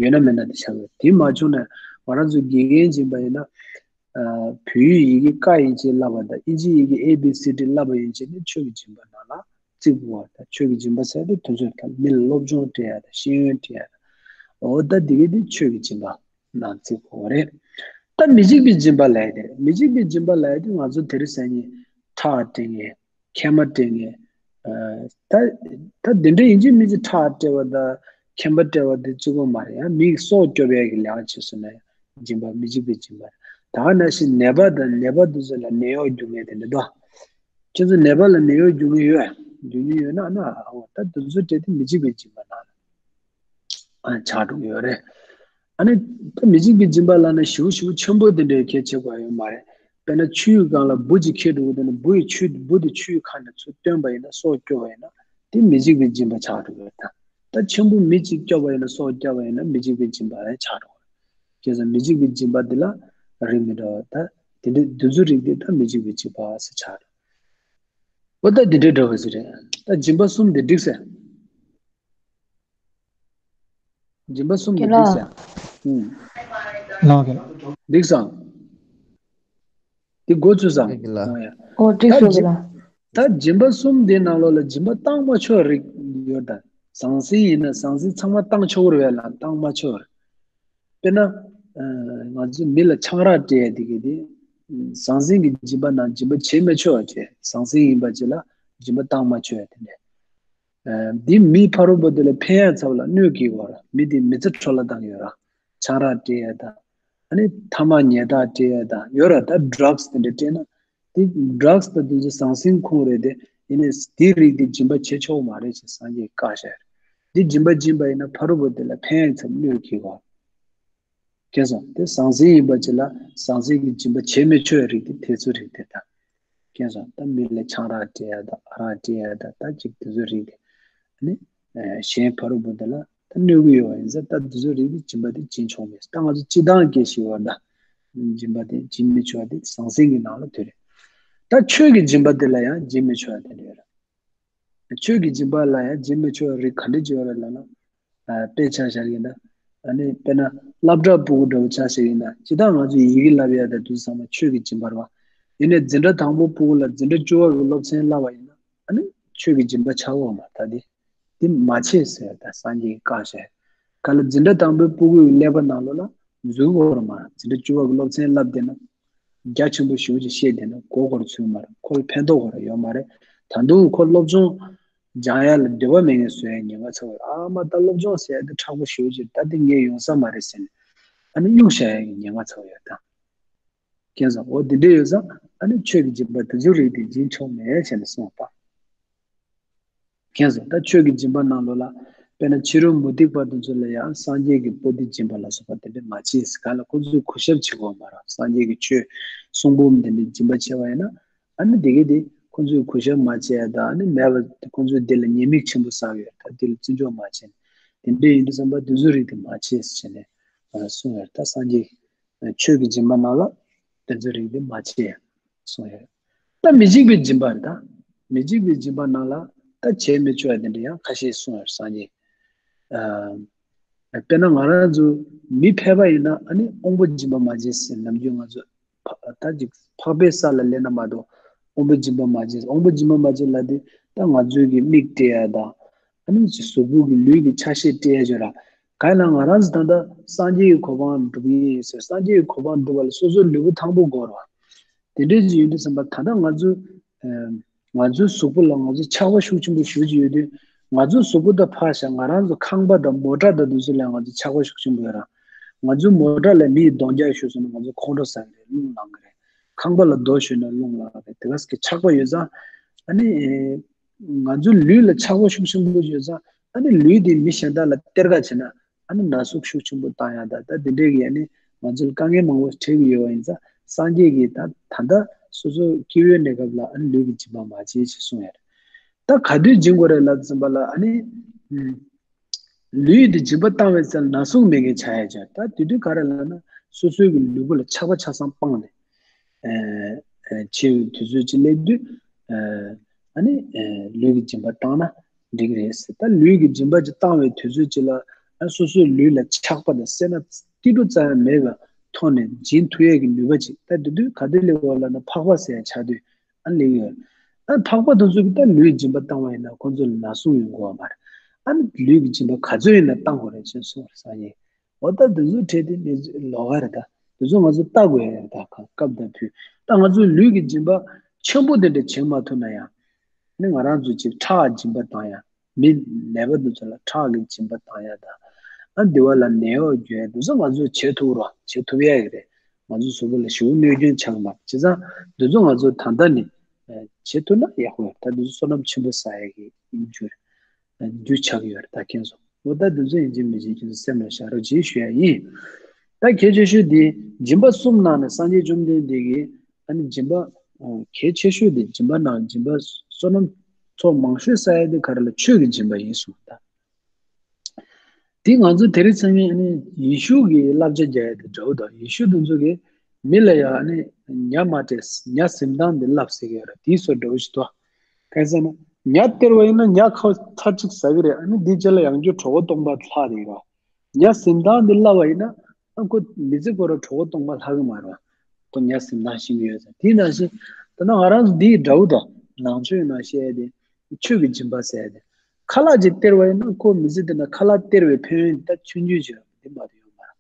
ཡོད་ན་མེད་ན་དེ་ཆགས་ཡོད། དེ་མ་བྱུང་ན་ང་རང་ཚོ་དགེ་རྒན་སྦྱིན་པ་ཡིན་ན། ཨ། བོད་ཡིག་ཡི་གེ་ཀ་ཡིན་ཅིག་བསླབ་པ་དང་། ཨིན་ཇི་ཡི་གེ་ཨེ་བི་སི་ཌི་བསླབ་པ་ཡིན་ཅིག་ནི་ཆོས་ཀྱི་སྦྱིན་པ་ནང་ལ་བརྩི་དགོས་པ་དང་། ཆོས་ཀྱི་སྦྱིན་པ་ཟེར་དེ་དེ་ཚོ་དང་། མི་ལ་སློབ་སྦྱོང་སྤྲད་ཡ་དང་། ཤེས་ཡོན་སྤྲད་ཡ་དང་། འོ། ད་འདི་ག་དེ་ཆོས་ཀྱི་སྦྱིན་པ་ནང་བརྩི་དགོས་པ་རེད། ད་མི་འཇིགས་པའི་སྦྱིན་པ་ལབ་ཡ་དེ། མི་འཇིགས་པའི་སྦྱིན་པ་ལབ་ཡ་དེ་ང་ཚོ་དེ་རིང་སང་ཉིན་ཁྲག་སྤྲད་མཁན། མཁལ་མ་བཀྲུ་མཁན། ཨ། ད་ད་དེ་འདྲ་ཡིན་གཅིག་མིན་གཅིག་ཁྲག་བཀྲུ་བ་དང་མཁལ་མ་བཀྲུ་བ་དེ་གཅིག་པོ་མ་རེད། ཡང་མིའི་སྲོག་སྐྱོབ་ཡས་ཀྱི་ལས་ཀ་བྱེད་སོང་ན་ཡང་སྦྱིན་པ་མི་འཇིགས་པའི་སྦྱིན་པ་རེད། ད་ག་ནང་བཞིན་ནད་པ་དང་ནད་པ་དེ་ཚོ་ལ་ནད་གཡོག་རྒྱུག་མཁན་དེ་འདྲ་འདུག་ཁྱེད་ཚོ་ནད་པ་ལ་ནད་གཡོག་རྒྱུག་མཁན་ཡོད། རྒྱུག་མཁན་ཡོད་ན་ཨ་ན་ཨ་འོ་ད་དེ་ཚོ་བྲལ་ཏེ་མི་འཇིགས་པའི་སྦྱིན་པ་ནང་ལ། ཨ། ཆགས་འགྲོ་གི་ཡོད་རེད། ཨ་ནི་ད་མི་འཇིགས་པའི་སྦྱིན་པ་ལབ་ན་ཞེ་པོ་ཞེ་པོ་ཆེན་པོ་དེ་འདྲའི་གལ་ཆེ་དགོས་ཡོད་མ་རེད། དཔེར་ན་ཆུའི་སྒང་ལ་འབུ་ཅིག་འཁྱེར་འགྲོ་གི་འདུག་ན་འབུ་ཡི་ཆུ་འབུ་དེ་ཆུའི་ཁ་ནས་ཚུར་བཏོན་པ་ཡིན་ན་སྲོག་སྐྱོབ་པ་ཡིན་ན་དེ་མི་འཇིགས་པའི་སྦྱིན་པ་ཆགས་འགྲོ་གི་ཡོད་ད། ད་ཆེན་པོ་མི་གཅིག་སྐྱོབ་པ་ཡིན་ན་སྲོག་སྐྱོབ་པ་ཡིན་ན་མི་འཇིགས་པའི་སྦྱིན་པ་རེད་ཆགས་འགྲོ་གི་རེད། བྱས་ཙང་མི་འཇིགས་པའི་སྦྱིན་པ་འདི་ལ་རིགས་མི་འདྲ་བ་ད་དེ་འདྲའི་དེ་ཚོའི་རིགས་འདི་ད་མི་འཇིགས་པའི་སྦྱིན་པ་ཟེར་ཆགས་འགྲོ། འོ་ད་འདི་འདྲའི་འདྲ་བ་ཞིག་རེད། ད་སྦྱིན་པ་གསུམ་འདི་འགྲིག་ཟེར། སྦྱིན་པ་གསུམ་དེ་འགྲིག་ས། ཨུམ། ལགས་ཀྱི། འགྲིག་སམ། དེ་མགོ་ཚོས་སམ། ལགས་ཀྱི་ལགས། ཨོ་ཡ། ཨོ་འགྲིག་སོང་གི་ལགས། ད་སྦྱིན་པ་གསུམ་དེའི་ནང་ལོགས་ལ་སྦྱིན་པ་བཏང་མ་ཆོག་རིགས་ཡོད་ད། ཟང་ཟིང་ཡིན་ན་ཟང་ཟིང་ཚང་མ་བཏང་ཆོག་རེད་བས་ལ་བཏང་མ་ཆོག་རེད། དཔེར་ན། ང་ཚོ་མི་ལ་ཆང་རག་སྤྲད་ཡ་དེ་གི་དེ། ཟང་ཟིང་གི་སྦྱིན་པ་ནང་སྦྱིན་པ་བྱེད་མི་ཆོག་བྱས་ཟང་ཟིང་ཡིན་པ་ཅིག་ལ་སྦྱིན་པ་བཏང་མ་ཆོག་ཡ་དེ་འདྲས། འདི་མིའི་ཕ་རོལ་པོ་དེ་ལ་ཕན་ཡག་ཚ་བ་ལ་གནོད་སྐྱེལ་བ་ར་མི་དེ་མི་ཚེ་འཕྲོ་བརླག་བཏང་ཡོད་ར། ཆང་རག་སྤྲད་ཡ་དང་། ཨ་ནི་ཐ་མག་ཉལ་ཐག་སྤྲད་ཡ་དང་ཡོད་ར་ད་ཌྲག་སི་དེ་འདྲ་སྤྲད་ན། དེ་ཌྲག་སི་དང་དེ་ཚོ་ཟང་ཟིང་ཁུངས་རེད་དེ། ཡིན་ནའི་དེའི་རིགས་དེ་སྦྱིན་པ་བྱེད་ཆོག་མ་རེད་ཅེས་སངས་རྒྱས་ཀྱིས་བཀག་བཞག་རེད། དེ་སྦྱིན་པ་སྦྱིན་པ་ཡིན་ན་ཕ་རོལ་པོ་དེ་ལ་ཕན་ཡག་ཚ་བ་གནོད་སྐྱེལ་བ། མཁྱེན་སོང་། དེ་ཟང་ཟིང་ཡིན་པ་ཅིག་ལ་ཟང་ཟིང་གི་སྦྱིན་པ་བྱེད་མི་ཆོག་ཡ་རིགས་དེ་དེ་ཚོའི་རིགས་དེ་དང་། མཁྱེན་སོང་། ད་མི་ལ་ཆང་རག་སྤྲད་ཡ་དང་ཨ་རག་སྤྲད་ཡ་དང་ད་ཅིག་དེ་ཚོའི་རིགས་དེ། ཨ་ནི། གཞན་ཕ་རོལ་པོ་དེ་ལ་ད་གནོད་ཀྱི་ཡོད་པ་ཡིན་ཙང་ད་དེ་ཚོའི་རིགས་དེ་སྦྱིན་པ་དེ་བྱིན་ཆོག་མེད་ད་ང་ཚོ་སྤྱི་བཏང་སྐད་ཞིག་བར་ད། སྦྱིན་པ་དེ་བྱིན་མི་ཆོག་དེ་ཟང་ཟིང་གི་ནང་ལ་དེ་རེད། ད་ཆོས་ཀྱི་སྦྱིན་པ་དེ་ལ་ཡང་བྱིན་མི་ཆོག་དེ་རེད། ཆོས་ཀྱི་སྦྱིན་པ་ལ་ཡང་བྱིན་མི་ཆོག་རིགས་ག་འདྲ་ཅིག་ཡོད་རེད་ལབ་ན། དཔེ་ཆ་བཞག་ཡིན་ན། ཨ་ནི་དཔེར་ན་སློབ་གྲྭ་ཕྲུ་གུ་འདྲ་བོ་ཆ་བཞག་ཡིན་ན་ཇི་ལྟར་ང་ཚོས་ཡི་གེ་བསླབ་ཡ་དང་དུས་ཚང་མ་ཆོས་ཀྱི་སྦྱིན་པ་རེད་བ། ཡིན་ནའི་འཛིན་གྲྭ་དང་པོ་ཕྲུ་གུ་ལ་འཛིན་གྲྭ་བཅུ་པ་གི་སློབ་ཚན་བསླབ་པ་ཡིན་ན་ཨ་ནི་ཆོས་ཀྱི་སྦྱིན་པ་ཆགས་འོང་མ་ད་དེ། དེ་མ་བྱེད་ཟེར་ད་སངས་རྒྱས་ཀྱིས་བཀག་བཞག་ག་ལ་འཛིན་གྲྭ་དང་པོའི་ཕྲུ་གུའི་ཀླད་པ་ནང་ལོགས་ལ་འཛུལ་དགོས་རེད་མ་འཛིན་གྲྭ་བཅུ་པ་གི་སློབ་ཚན་བསླབ་བསྡད་ན། རྒྱ་ཆེན་པོ་ཞེ་པོ་ཅིག་བཤད་བསྡད་ན་མགོ་སྐོར་ཚུད་མ་རེད་ཁོ་ལ་ཕན་ཐོགས་ཁོ་ར་ཡོད་མ་རེད། ད་དུང་ཁོ་སློབ་སྦྱོང་སྦྱང་ཡ་ལ་འདོད་པ་མེད་མཁན་བཟོ་ཡ་ཉེན་ཁ་ཚ་བོ་ཡོད་ཨ་མ་ད་སློབ་སྦྱོང་ཟེར་ཡ་དེ་མཁྲེགས་པོ་ཞེ་པོ་ཅིག་ད་དེ་ངས་ཡོང་ས་མ་རེད་ཟེར་ནས་ཨ་ནི་གཡུག་བཞག་ཡ་གི་ཉེན་ཁ་ཚ་བོ་ཡོད་ད། མཁྱེན་སོང་། འོ་དེ་འདྲ་ཡོད་ཙང་ཨ་ནི་ཆོས་ཀྱི་སྦྱིན་པ་དེ་ཚོའི་རིགས་དེ་སྦྱིན་ཆོག་མེད་ཟེར་ནས་གསུངས་པ། མཁྱེན་སོང་། ད་ཆོས་ཀྱི་སྦྱིན་པ་ནང་ལོགས་ལ་དཔེར་ན་ཕྱི་རོལ་མུ་སྟེགས་པ་དེ་ཚོ་ལ་ཡང་སངས་རྒྱས་ཀྱི་པོ་ཏི་སྦྱིན་པ་ལ་སོགས་པ་དེ་འདྲ་མ་བྱེད་ཟེར་ག་ལ་ཁོ་ཚོས་གུས་ཞབས་བྱེད་དགོས་མ་རེད་སངས་རྒྱས་ཀྱི་ཆོས་གསུང་འབུམ་དེ་འདྲ་སྦྱིན་པ་བྱས་པ་ཡིན་ན་ཨ་ནི་དེ་གས་དེ་ཁོ་ཚོས་གུས་ཞབས་མ་བྱས་ཡ་དང་ཨ་ནི་མེད་པ་ཁོ་ཚོས་དེ་ལ་ཉེས་དམིགས་ཆེན་པོ་བསགས་ཡོད་ད་དེ་ལ་བརྩི་འཇོག་མ་བྱས་ནས་དེ་འདྲ་ཡིན་དུས་ཙམ་པ་དེ་ཚོའི་རིགས་དེ་མ་བྱེད་ཟེར་བྱས་ནས་གསུངས་ཡོད་ད་སངས་རྒྱས། ཆོས་ཀྱི་སྦྱིན་པ་ནང་ལ་དེ་ཚོའི་རིགས་དེ་མ་བྱེད་གསུངས་ཡོད། ད་མི་འཇིགས་པའི་སྦྱིན་པ་རེད་ད། མི་འཇིགས་པའི་སྦྱིན་པ་ནང་ལ་ད་བྱེད་མི་ཆོག་ཡ་དེ་འདྲ་ཡང་ཁ་ཤས་གསུངས་ཡོད་སངས་རྒྱས། ཨ། དཔེར་ན་ང་རང་ཚོ་མི་ཕལ་པ་ཡིན་ན་ཨ་ནི་དབང་པོ་སྦྱིན་པ་མ་བྱེད་ཟེར་ནམ་རྒྱུན་ང་ཚོ་ད་ཅིག་འཕགས་པའི་ས་ལ་སླེབས་ན་མ་གཏོགས་དབང་པོ་སྦྱིན་པ་མ་བྱེད་དབང་པོ་སྦྱིན་པ་མ་བྱེད་ལ་དེ་ད་ང་ཚོའི་གི་མིག་སྤྲད་ཡ་དང་། ཨ་ནི་གཟུགས་པོ་གི་ལུས་ཀྱི་ཆ་ཤས་སྤྲད་ཡ་ཅིག་ར། གང་ཡིན་ན་ང་རང་ཚོ་ད་ལྟ་སངས་རྒྱས་ཀྱི་གོ་འཕང་སྒྲུབ་ཀྱི་ཡིན་ཟེར་སངས་རྒྱས་ཀྱི་གོ་འཕང་སྒྲུབ་པ་ལ་སོ་སོའི་ལུས་པོ་ཐང་པོ་དགོས་ར། དེ་འདྲའི་ཅིག་ཡོད་དུས་ཙམ་པ་ད་ལྟ་ང་ཚོ་ང་ཚོའི་གཟུགས་པོ་ལ་ང་ཚོ་ཆགས་པ་ཤུགས་ཆེན་པོ་ཞེ་པོ་ཅིག་ཡོད་དུས་ང་ཚོའི་གཟུགས་པོ་དང་ཕར་བཞག་ང་རང་ཚོ་ཁང་པ་དང་མོ་ཊ་དང་དེ་ཚོ་ལ་ང་ཚོ་ཆགས་པ་ཤུགས་ཆེན་པོ་ཡོད་ར། ང་ཚོའི་མོ་ཊ་ལ་མིས་གདོང་རྒྱག་ཞུས་སོང་ན་ང་ཚོ་ཁོང་ཁྲོ་ཟ་གི་རེད་རླུང་ལངས་གི་རེད། ཁང་པ་ལ་རྡོ་གཞུས་ན་རླུང་ལངས་གི་རེད་དེ་ག་ཟེར་གྱི་ཆགས་པ་ཡོད་ཙང་ཨ་ནི། ང་ཚོའི་ལུས་ལ་ཆགས་པ་ཤུགས་ཆེན་པོ་ཡོད་ཙང་ཨ་ནི་ལུས་དེ་མི་གཞན་དག་ལ་སྟེར་ག་བྱས་ན་ཨ་ནི་ན་ཟུག་ཤུགས་ཆེན་པོ་བཏང་ཡག་དང་ད་དེ་འདྲའི་གི་ཨ་ནི་ང་ཚོ་ལ་དཀའ་ངལ་མང་པོ་འཕྲད་ཀྱི་ཡོད་པ་ཡིན་ཙང་སངས་རྒྱས་ཀྱིས་ད་ད་ལྟ་སོ་སོ་སྐྱེ་བོའི་གནས་སྐབས་ལ་ཨ་ནི་ལུས་ཀྱི་སྦྱིན་པ་མ་བྱེད་ཅེས་གསུངས་ཡོད་རེད། ད་ག་དུས་སྦྱིན་དགོས་རེད་ལབ་ཙམ་པ་ལ་ཨ་ནི། ལུས་དེ་སྦྱིན་པ་བཏང་བའི་ཚེ་ན་ཟུག་མེད་མཁན་ཆགས་ཡ་ཅིག་ད་དེ་དུས་ག་རེ་ལབ་ན་སོ་སོའི་གི་ལུས་པོ་ལ་ཆགས་པ་ཆགས་སང་སྤངས་ནས། ཨ། ཨ། འཆི་བའི་དུས་ཚོད་ཅིག་སླེབས་དུས། ཨ། ཨ་ནི། ཨ། ལུས་ཀྱི་སྦྱིན་པ་བཏང་ན་འགྲིག་གི་རེད་ཟེར། ད་ལུས་ཀྱི་སྦྱིན་པ་ཅིག་བཏང་བའི་དུས་ཚོད་ཅིག་ལ་ཨ་སོ་སོའི་ལུས་ལ་ཆགས་པ་དང་སེར་སྣ་ཏིལ་འབྲུ་ཙམ་ཡང་མེད་པའི་ཐོག་ནས་སྦྱིན་ཐུབ་ཡས་ཀྱི་ནུས་པ་ཅིག་ད་དེ་དུས་ག་དུས་སླེབས་ཡོད་ལབ་ན་འཕགས་པ་ཟེར་ཡ་ཆགས་དུས་ཨ་སླེབས་ཡོད། ཨ་འཕགས་པ་དེ་ཚོ་གིས་ད་ལུས་ཀྱི་སྦྱིན་པ་བཏང་བ་ཡིན་ན་ཁོང་ཚོ་ལ་ན་ཟུག་ཡོང་གི་ཡོད་མ་རེད། ཨ་ནི་ལུས་ཀྱི་སྦྱིན་པ་ག་ཚོད་ཡིན་ན་བཏང་དགོས་རེད་ཅེས་གསུངས་རེད་སངས་རྒྱས། འོ་ད་དེ་ཚོའི་གྲས་དེ་གནས་ཚུལ་ལོགས་ཀ་རེད་ད། དེ་ཚོ་ང་ཚོ་ལྟ་དགོས་ཡ་རེད་ད་སྐབས་དང་དུས། ད་ང་ཚོས་ལུས་ཀྱི་སྦྱིན་པ་ཆེན་པོ་དེ་འདྲ་བྱེད་མ་ཐུབ་ན་ཡང་ ནི་ང་རང་ཚོ་ཅིག་ཁྲག་སྦྱིན་པ་བཏང་ཡ། མི་ནད་པ་འདི་ཚོ་ལ་ཁྲག་གི་སྦྱིན་པ་བཏང་ཡ་དང་། ཨ་འདི་བ་ལ་ནད་གཡོག་བྱེད་ཡ་འདི་ཚོ་ང་ཚོས་བྱེད་ཐུབ་རོགས་བྱེད་ཐུབ་ཡ་ཡོད་རེད། ང་ཚོ་གཟུགས་པོ་ལ་ཞེ་པོ་གནོད་སྐྱོན་ཆགས་མ་རེད། བྱས་ཙང་འདི་ཚོ་ང་ཚོ་ད་ལྟ་ནས་བྱེད་ཐུབ་ན་ཡག་པོ་ཡོད། ད་འདི་ཚོ་བསོད་ནམས་ཆེན་པོ་བསགས་ཡ་གི་རྒྱུ་རྒྱུ་ཆགས་ཡོད་རེད། ད་མཁྱེན་སོང་། འོ་ད་འདི་ཚོ་ཡིན་གཅིག་མིན་གཅིག་ཁྱེད་ཚོ་སེམས་ལ་བཞག་རོགས་གྱིས་ཞུ་ཡ་ཡིན། ད་གལ་ཆེ་ཤོས་འདི་སྦྱིན་པ་གསུམ་ནང་ནས་སངས་རྒྱས་བཅོམ་ལྡན་འདས་ཀྱིས་ཨ་ནི་སྦྱིན་པ་གལ་ཆེ་ཤོས་འདི་སྦྱིན་པ་ནང་སྦྱིན་པ་བསོད་ནམས་ཚོགས་མང་ཤོས་བསགས་ཡ་དེ་ག་རེ་ལ་ཆོས་ཀྱི་སྦྱིན་པ་ཡིན་གསུངས། ད་དེ་ང་ཚོ་དེ་རིང་སང་ཉིན་ཨ་ནི་ཡེ་ཤུ་གི་བསླབ་བྱ་རྒྱག་ཡ་དེ་འདྲ་བོ་དང་། ཡེ་ཤུ་དེ་ཚོ་གིས་མི་ལ་ཡང་ཨ་ནི་ཉ་མ་སྟེར། ཉ་གཟིམ་ཐང་དེ་བསླབས་ཟེར་གྱི་ཡོད་རེད། དེའི་བཟོ་འདྲ་བོ་ཞིག་འདུག་གང་ཟེར་ན་ཉ་སྟེར་བ་ཡིན་ན་ཉ་ཁོ་ཚར་གཅིག་ཟ་གི་རེད། ཨ་ནི་དེའི་རྗེས་ལ་ཡང་བསྐྱར་གྲོད་ཁོག་སྟོང་པ་ལྷག་དེ་ཡོད་རེད། ཉ་གཟིམ་ཐང་འདི་བསླབས་པ་ཡིན་ན། ཨ་ཁོ་མི་ཚེ་ཁོ་རང་གྲོད་ཁོག་སྟོང་པ་ལྷག་གི་མ་རེད། ཁོ་ཉ་གཟིམ་ཐང་ཤེས་ཀྱི་ཡོད་ཙང་། དེའི་ནང་བཞིན་ད་ནང་ང་རང་ཚོ་འདིའི་འདྲ་བོ་དང་། ནང་ཆོས་ནང་བཤད་དེ་ཆོས་ཀྱི་སྦྱིན་པ་ཟེར་ཏེ། ཁ་ལག་ཅིག་སྟེར་བ་ཡིན་ན་ཁོ་མི་ཚེ་འདི་ན་ཁ་ལག་སྟེར་བའི་ཕན་ཡོན་ད་ཆུང་ཆུང་ཅིག་རེད། འདི་མ་གཏོགས་ཡོད་མ་རེད།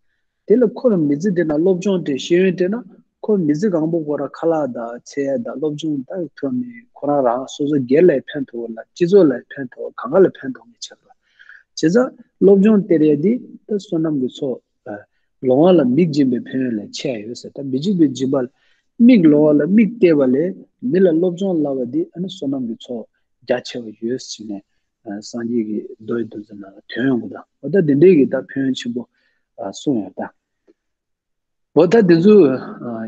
དེ་ལ་ཁོ་རང་མི་ཚེ་འདི་ན་སློབ་སྦྱོང་སྤྲད། ཤེས་ཡོན་སྤྲད་ན་ཁོ་མི་ཚེ་གང་པོ་ཁོ་རང་ཁ་ལག་དང་འཚོལ་ཡ་དང་སློབ་སྦྱོང་ད་ཐོག་ནས་ཁོ་རང་རང་སོ་སོ་སྒེར་ལ་ཕན་ཐོགས་ལ་སྤྱི་ཚོགས་ལ་ཕན་ཐོགས་གང་ག་ལ་ཕན་ཐོགས་ངེས་ཆགས་རེད། བྱས་ཙང་སློབ་སྦྱོང་སྟེར་ཡ་འདི་ད་བསོད་ནམས་ཀྱི་ཚོགས། ལོང་བ་ལ་མིག་སྦྱིན་པའི་ཕན་ཡོན་ལས་ཆེ་བ་ཡོད་ཟེར། ད་མི་འཇིགས་པའི་སྦྱིན་པ་ལ་མིག་ལོང་བ་ལ་མིག་སྟེར་བ་ལས་མི་ལ་སློབ་སྦྱོང་བསླབ་པ་འདི་ཨ་ནི་བསོད་ནམས་ཀྱི་ཚོགས་རྒྱ་ཆེ་བ་ཡོད་ཟེར་ནས། སངས་རྒྱས་ཀྱི་མདོ་ཡི་མདོ་ཚན་ནང་ལ་ཐོན་ཡོང་གི། ད་འོ་ད་འདི་འདྲའི་གི་ད་ཕན་ཡོན་ཆེན་པོ་གསུངས་ཡོད་ད། འོ་ད་འདི་ཚོ་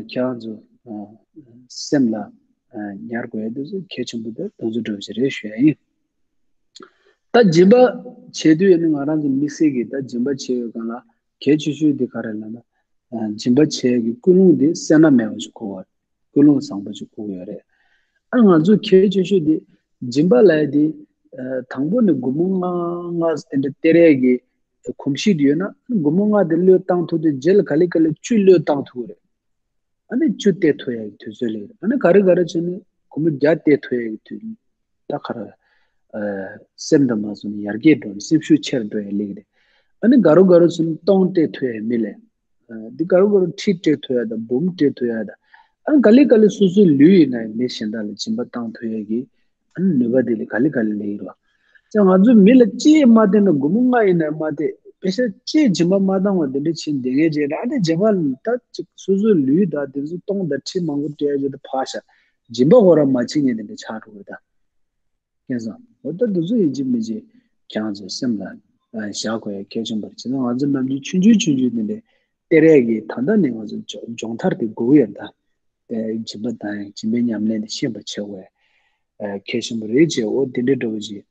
ཁྱེད་རང་ཚོ་སེམས་ལ་ཉར་དགོས་ཡ་འདི་ཚོ་གལ་ཆེན་པོ་དེ་དེ་ཚོ་འདྲ་བོ་ཞིག་རེད་ཞུ་ཡ་ཡིན། ད་སྦྱིན་པ་བྱེད་དུས་ནི་ང་རང་ཚོ་དམིགས་བསལ་གྱི་ད་སྦྱིན་པ་བྱེད་ཡོད་གང་ལ་གལ་ཆེ་ཤོས་འདི་ག་རེ་ལབ་ན། སྦྱིན་པ་བྱེད་ཡ་གི་ཀུན་སློང་འདི་སེར་སྣ་མེད་པ་ཞིག་དགོས་པ། ཀུན་སློང་བཟང་པོ་ཞིག་དགོས་ཀྱི་ཡོད་རེད། ཨ་ང་ཚོ་གལ་ཆེ་ཤོས་འདི་སྦྱིན་པ་ལབ་ཡ་འདི། དང་པོ་ནས་སྒོར་མོ་ལྔ་ལྔ་དེ་འདྲ་སྟེར་ཡ་གི་གོམས་གཤིས་འདི་ཡོད་ན། སྒོར་མོ་ལྔ་དེ་བློས་བཏང་ཐུབ་དུས་རྗེས་ལ་ག་ལེ་ག་ལེ་བཅུ་བློས་བཏང་ཐུབ་ཀྱི་རེད། ཨ་ནི་བཅུ་སྟེར་ཐུབ་ཡ་གི་དུས་ཚོད་སླེབས་རེད། ཨ་ནི་ག་རེ་ག་རེ་བྱས་ནས་སྒོར་མོ་བརྒྱ་སྟེར་ཐུབ་ཡ་གི་དུས། ད་ག་རེ། སེམས་དང་མ་བཟུང་ནས་ཡར་རྒྱས་འགྲོ་ནས་སེམས་ཤུགས་ཆེར་འགྲོ་ཡ་སླེབས་རེད། ཨ་ནི་ག་རུ་ག་རུ་བྱས་ནས་སྟོང་སྟེར་ཐུབ་ཡ་མི་ལས། འདི་ག་རུ་ག་རུ་ཁྲི་སྟེར་ཐུབ་ཡ་དང་འབུམ་སྟེར་ཐུབ་ཡ་དང་། ཨ་ནི་ག་ལེ་ག་ལེ་སོ་སོའི་ལུས་ཡིན་ན་ཡང་མི་གཞན་དག་ལ་སྦྱིན་པ་བཏང་ཐུབ་ཡ་གི་ཨ་ནི་ནུས་པ་དེ་ལས་ག་ལེ་ག་ལེ་སླེབས་ཀྱི་རེད། ཙང་ང་ཚོ་མི་ལ་ཅི་མ་བསྟན་ན། སྒོར་མོ་ལྔ་ཡིན་ན་མ་སྟེར། པེ་ཤ་ཅི་སྦྱིན་པ་མ་བཏང་བ་དེ་འདྲ་བྱེད་བསྡད་མཁན་ཅིག་རེད། ཨ་ནི་སྦྱིན་པ་ད་ཅིག་སོ་སོའི་ལུས་དང་དེ་ཚོ་སྟོང་དང་ཁྲི་མང་པོ་སྟེར་ཡ་ཅིག་ད་ཕར་བཞག་སྦྱིན་པ་ཁོ་རང་མ་བྱེད་མཁན་དེ་འདྲ་ཆགས་འགྲོ་གི་རེད་ད། མཁྱེན་སོང་། འོ་ད་འདི་ཚོ་ཡིན་གཅིག་མིན་གཅིག་ཁྱེད་རང་ཚོའི་སེམས་ལ་བཞག་དགོས་ཡ་གལ་ཆེན་པོ་རེད། བྱས་ན་ང་ཚོ་ནམ་རྒྱུན་ཆུང་ཆུང་ཆུང་ཆུང་དེ་འདྲ་སྟེར་ཡ་གི་ད་ལྟ་ནས་ང་ཚོ་སྦྱོང་སྦྱོང་མཐར་དེ་དགོས་ཀྱི་ཡོད་ད། དེ་སྦྱིན་པ་དང་སྦྱིན་པའི་ཉམས་ལེན་དེ་ཤེས་པ་བྱེད་དགོས་ཡ་གལ་ཆེན་པོ་རེད་ཅེས། འོ་དེ་འདྲའི་འདྲ་བོ་ཅིག་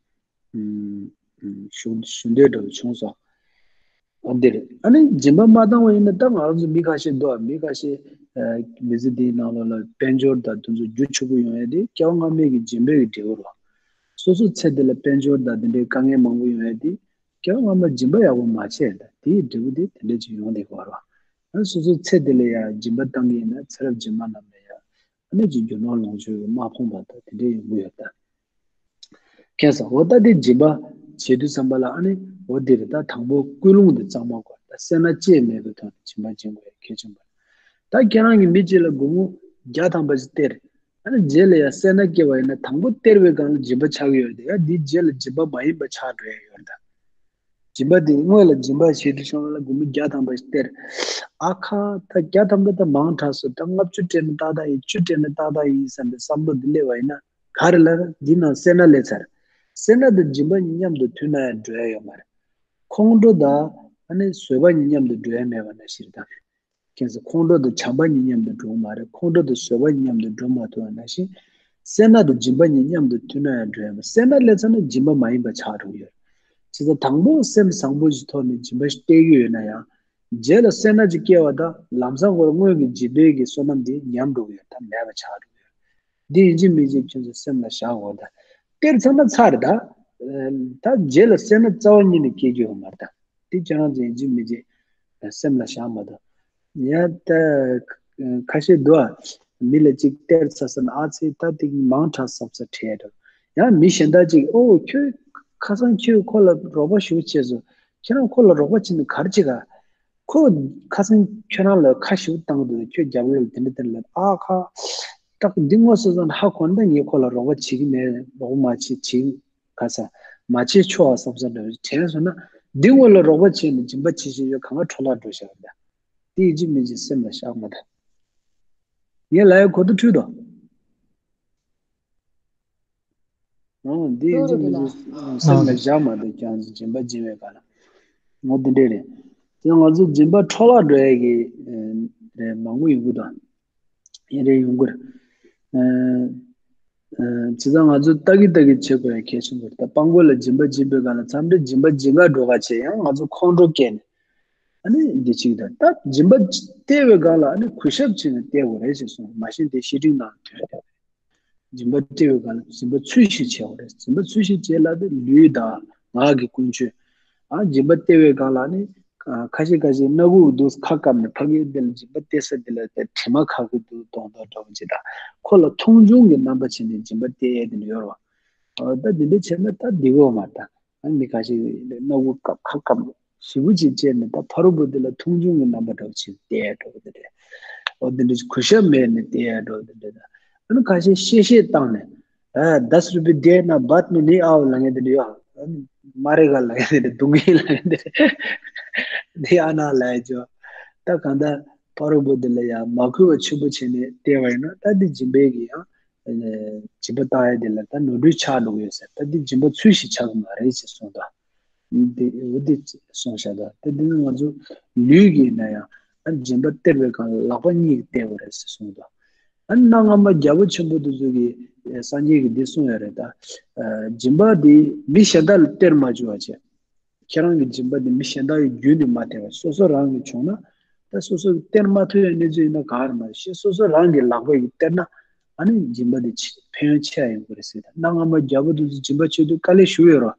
ཞུ་ཞུ་འདོད་འདྲ་བོ་བྱུང་སོང་། འོ་འདིར་ཨ་ནི་སྦྱིན་པ་མ་བཏང་བ་ཡིན་ན། ད་ང་རང་ཚོ་མི་ཁ་ཤས་འདུག་མི་ཁ་ཤས་མི་ཚེ་འདིའི་ནང་ལོགས་ལ་དཔལ་འབྱོར་དང་དེ་ཚོ་རྒྱུ་ཕྱུག་པོ་ཡོང་ཡ་དེ་སྐྱེ་བ་སྔ་མའི་གི་སྦྱིན་པའི་གི་འབྲས་བུ་རེད། སོ་སོ་ཚེ་འདི་ལ་དཔལ་འབྱོར་དང་དེ་འདྲའི་དཀའ་ངལ་མང་པོ་ཡོང་ཡ་དེ་སྐྱེ་བ་སྔ་མ་སྦྱིན་པ་ཡག་པོ་མ་བྱས་ད་དེའི་འབྲས་བུ་དེ་དེ་འདྲ་ཅིག་ཡོང་བསྡད་ཀྱི་ཡོད་རེད། ཨ་ནི་སོ་སོའི་ཚེ་འདི་ལ་ཡང་སྦྱིན་པ་བཏང་གི་ཡིན་ན་ཚེ་རབས་རྗེས་མ་རྣམས་ལ་ཡང་ཨ་ནི་ཅིག་རྒྱུ་ནོར་ལོངས་སྤྱོད་ཀྱི་མ་ཕོངས་པ་དང་དེ་འདྲ་ཡོང་གི་ཡོད་ད། མཁྱེན་སོང་། འོ་ད་དེ་སྦྱིན་པ་བྱེད་དུས་ཙམ་པ་ལ་ཨ་ནི་འོ་དེ་རེད། ད་དང་པོ་ཀུན་སློང་དེ་གཙང་མ་དགོས། ད་སེར་སྣ་ཅི་ཡང་མེད་པའི་ཐོག་ནས་སྦྱིན་པ་སྦྱིན་དགོས་ཡ་གལ་ཆེན་པོ་རེད། ད་ཁྱེད་རང་གིས་མི་གཅིག་ལ་སྒོར་མོ་བརྒྱ་ཐམ་པ་ཞིག་སྟེར། ཨ་ནི་རྗེས་ལ་ཡང་སེར་སྣ་སྐྱེ་བ་ཡིན་ན་དང་པོ་སྟེར་བའི་སྒང་ལ་སྦྱིན་པ་ཆགས་ཀྱི་ཡོད་རེད་དེ། ཡང་འདི་རྗེས་ལ་སྦྱིན་པ་མ་ཡིན་པ་ཆགས་འགྲོ་ཡ་ཡོད་རེད་ད། སྦྱིན་པ་འདི་སྔོན་ལ་སྦྱིན་པ་བྱེད་དུས་ཙམ་པ་ལ་སྒོར་མོ་བརྒྱ་ཐམ་པ་ཞིག་སྟེར། ཨ་ཁ་ད་བརྒྱ་ཐམ་པ་ད་མང་དྲགས་སོང་། ད་ལྔ་བཅུ་སྤྲད་ན་ཏག་ཏག་ཡིན། བཅུ་སྤྲད་ན་ཏག་ཏག་ཡིན་བསམ་པའི་བསམ་བློ་འདི་སླེབས་པ་ཡིན་ན། ག་རེ་ལབ་ན་འདི་ནང་སེར་སྣ་སླེབས་ཚར། སེར་སྣ་དང་སྦྱིན་པ་གཉིས་མཉམ་དུ་མཐུད་ན་ཡང་འགྲོ་ཡ་ཡོད་མ་རེད། ཁོང་ཁྲོ་དང་ཨ་ནི་བཟོད་པ་གཉིས་མཉམ་དུ་འགྲོ་ཡ་མེད་པ་ནང་བཞིན་རེད་ད། ཁྱེད་ཚོ་ཁོང་ཁྲོ་དང་བྱམས་པ་གཉིས་མཉམ་དུ་འགྲོ་གི་མ་རེད། ཁོང་ཁྲོ་དང་བཟོད་པ་གཉིས་མཉམ་དུ་འགྲོ་མ་ཐུབ་པ་ནང་བཞིན། སེར་སྣ་དང་སྦྱིན་པ་གཉིས་མཉམ་དུ་མཐུད་ན་ཡང་འགྲོ་ཡ་མ། སེར་སྣ་སླེབས་ཚར་ན་སྦྱིན་པ་མ་ཡིན་པ་ཆགས་འགྲོ་གི་ཡོད། བྱས་ཙང་དང་པོ་སེམས་བཟང་པོ་ཞིག་ཐོག་ནས་སྦྱིན་པ་ཞིག་སྟེར་གྱི་ཡོད་ན་ཡང་། རྗེས་ལ་སེར་སྣ་ཅིག་སྐྱེ་བ་དང་ལམ་སང་ཁོ་རང་སྔོན་གྱི་སྦྱིན་པའི་གི་བསོད་ནམས་དེ་ཉམས་འགྲོ་གི་ཡོད། ད་མེད་པ་ཆགས་འགྲོ་གི་ཡོད། འདི་ཡིན་གཅིག་མིན་གཅིག་ཁྱེད་ཚོ་སེམས་ལ་བཞག་དགོས། ད་སྟེར་ཚར་ན་ཚར་རེད་ད། ད་རྗེས་ལ་སེར་སྣ་རྩ་བ་ཉིད་ནས་སྐྱེ་རྒྱུ་ཡོད་མ་རེད་ད། འདི་ཁྱེད་རང་ཚོ་ཡིན་གཅིག་མིན་གཅིག་སེམས་ལ་བཞག་མ་གཏོགས། ཡང་ད་ཁ་ཤས་འདུག་ཨ། མི་ལ་ཅིག་སྟེར་ཚར་ཟེར་ན་ཨ་ཙི་ད་དེ་མང་དྲགས་བསམ་ས་དྲན་འགྲོ། ཡང་མི་གཞན་དག་ཅིག་ཨོ་ཁྱོད་ཁ་སང་ཁྱོད་ཁོ་ལ་རོགས་པ་ཞེ་པོ་བྱས་སོང་། ཁྱེད་རང་ཁོ་ལ་རོགས་པ་བྱས་ནས་ག་རེ་བྱེད་ག་ཁོ་ཁ་སང་ཁྱོད་རང་ལ་ཁ་ཞེ་པོ་བཏང་འདུག་ཁྱོད་རྒྱབ་ལོགས་ལ་དེ་འདྲ་དེ་འདྲ་ལབ། ཨ་ཁ། ཏག་འདི་ངོ་སོ་སོ་ཧ་གོ་ན་ད་ངས་ཁོ་ལ་རོགས་པ་བྱེད་ཀྱི་མེད། རོགས་པ་མ་བྱེད་བྱེད་ག་ས་མ་བྱེད་ཆོག་ཨ་བསམ་ས་འདྲ་བོ་དྲན་སོང་ན། འདི་ངོ་ལ་རོགས་པ་བྱས་ནས་སྦྱིན་པ་བྱེད་བཞིན་ཡོད་གང་ག་འཕྲོ་བརླག་འགྲོ་བཞག་ད། དེ་ཡིན་གཅིག་མིན་གཅིག་སེམས་ལ་བཞག་མ་ད། ངས་ལ་ཡ་གོ་ཐུབ་འཁྲུལ་དོ། འོ་འདི་ཡིན་གཅིག་མིན་གཅིག་སེམས་ལ་བཞག་མ་ད་ཀྱང་སྦྱིན་པ་སྦྱིན་པའི་སྒང་ལ། འོ་འདི་འདྲས་རེད། དེ་ང་ཚོ་སྦྱིན་པ་འཕྲོ་བརླག་འགྲོ་ཡ་གི་རེད་མང་པོ་ཡོང་གི་འདུག་ཡིན་རེད་ཡོང་གི་རེད། བྱས་ཙང་ང་ཚོ་ལྟ་གི་ལྟ་གི་བྱེད་དགོས་ཡ་གལ་ཆེན་པོ་རེད། ད་སྤྲང་པོ་ལ་སྦྱིན་པ་སྦྱིན་པའི་སྒང་ལ་མཚམས་རེ་སྦྱིན་པ་སྦྱིན་ག་འགྲོ་ག་བྱས་ཡང་ང་ཚོ་ཁོང་ཁྲོ་སྐྱེས་ནས་ཨ་ནི་འདི་གཅིག་དང་ད་སྦྱིན་པ་སྟེར་བའི་སྒང་ལ་ཨ་ནི་གུས་ཞབས་བྱས་ནས་སྟེར་དགོས་རེད་ཅེས་གསུངས། མ་གཞི་དེ་བཤེས་སྤྲིང་ནང་ཐོན་ཏེ། སྦྱིན་པ་སྤྲད་པའི་སྒང་ལ་སྦྱིན་པ་ཚུལ་བཞིན་བྱེད་དགོས་རེད། སྦྱིན་པ་ཚུལ་བཞིན་བྱེད་ལ་དེ་ལུས་དང་ངག་གི་ཀུན་སྤྱོད། ཨ་སྦྱིན་པ་སྟེར་བའི་སྒང་ལ་ནི་ཁ་ཤས་ཁ་ཤས་སྣ་ཁུག་འདུག་ཁ་བཀབ་ནས་ཕ་གིའི་འདི་ལ་སྦྱིན་པ་སྟེར་ས་འདི་ལ་དེ་དྲི་མ་ཁ་གི་འདུག་གདོང་མདོག་འདྲ་བོ་ཅིག་དང་ཁོ་ལ་མཐོང་ཆུང་གི་རྣམ་པ་བྱས་ནས་སྦྱིན་པ་སྟེར་ཡས་དེ་འདྲ་ཡོད་རེད་བ། ད་འདི་འདྲ་བྱས་ན་ད་འགྲིག་གི་མ་རེད་ད། ཨ་མི་ཁ་ཤས་སྣ་ཁུག་བཀབ་ཁ་བཀབ་ཞེ་པོ་ཅིག་བྱས་ནས་ད་ཕ་རོལ་པོ་དེ་ལ་མཐོང་ཆུང་གི་རྣམ་པ་འདྲ་བོ་ཅིག་བསྟན་ཡ་འདྲ་བོ་དེ་འདྲ། འོ་དེ་འདྲ་གུས་ཞབས་མེད་ནས་བསྟན་ཡ་འདྲ་བོ་དེ་འདྲ་དང་། ཨ་ནི་ཁ་ཤས་གཤེ་གཤེ་བཏང་ནས་ཨ་दस रुपये दिए ना, बाद में नहीं आओ ལབ་མཁན་དེ་འདྲ་ཡོད། ཨ་ནི་མ་རེད་ག་ལབ་མཁན་དེ་འདྲ། སྡུག་བསྔལ་ལབ་མཁན་དེ་འདྲ། དེ་ཨ་ན་ལབ་ཡ་ཅོ། ད་གང་ལྟར་ཕ་རོལ་པོ་དེ་ལ་ཡང་མ་གུས་པ་ཆེན་པོ་བྱས་ནས་བསྟན་པ་ཡིན་ན་ད་འདི་སྦྱིན་པའི་གི་ཡང་སྦྱིན་པ་བཏང་ཡ་དེ་ལ་ད་ནོར་འཁྲུལ་ཆགས་འགྲོ་གི་ཡོད་ཟེར། ད་འདི་སྦྱིན་པ་ཚུལ་བཞིན་ཆགས་ཀྱི་མ་རེད་ཅེས་གསུངས་ད། འདི་འོ་འདི་གསུངས་བཞག་ད། ད་འདི་ནི་ང་ཚོ་ལུས་ཀྱི་ཡིན་ན་ཡང་ཨ་སྦྱིན་པ་སྟེར་བའི་སྒང་ལ་ལག་པ་གཉིས་ཀྱིས་སྟེར་དགོས་རེད་ཟེར་གསུངས་ད། ཨ་གནའ་སྔ་མ་རྒྱལ་པོ་ཆེན་པོ་དེ་ཚོ་གིས་སངས་རྒྱས་ཀྱིས་འདི་གསུངས་ཡོད་རེད་ད། སྦྱིན་པ་འདི་མི་གཞན་དག་ལ་སྟེར་མ་བཅུག་པ་བྱས། ཁྱེད་རང་གི་སྦྱིན་པ་འདི་མི་གཞན་དག་གི་བརྒྱུད་ནས་མ་སྟེར་བར་སོ་སོ་རང་གིས་བྱུང་ན། ད་སོ་སོ་གིས་སྟེར་མ་ཐུབ་པའི་གནས་ཚུལ་ཡིན་ན་ག་རེ་མ་ཤེས། སོ་སོ་རང་གི་ལག་པ་ཡིས་སྟེར་ན་ཨ་ནི་སྦྱིན་པ་འདི་ཆེ་ཕན་ཡོན་ཆེ་ཡ་ཡོང་གི་རེད་ཟེར། ད་གནའ་སྔ་མ་རྒྱལ་པོ་དེ་ཚོ་སྦྱིན་པ་བྱེད་དུས་དཀའ་ལས་ཞུ་ཡོད་རེད།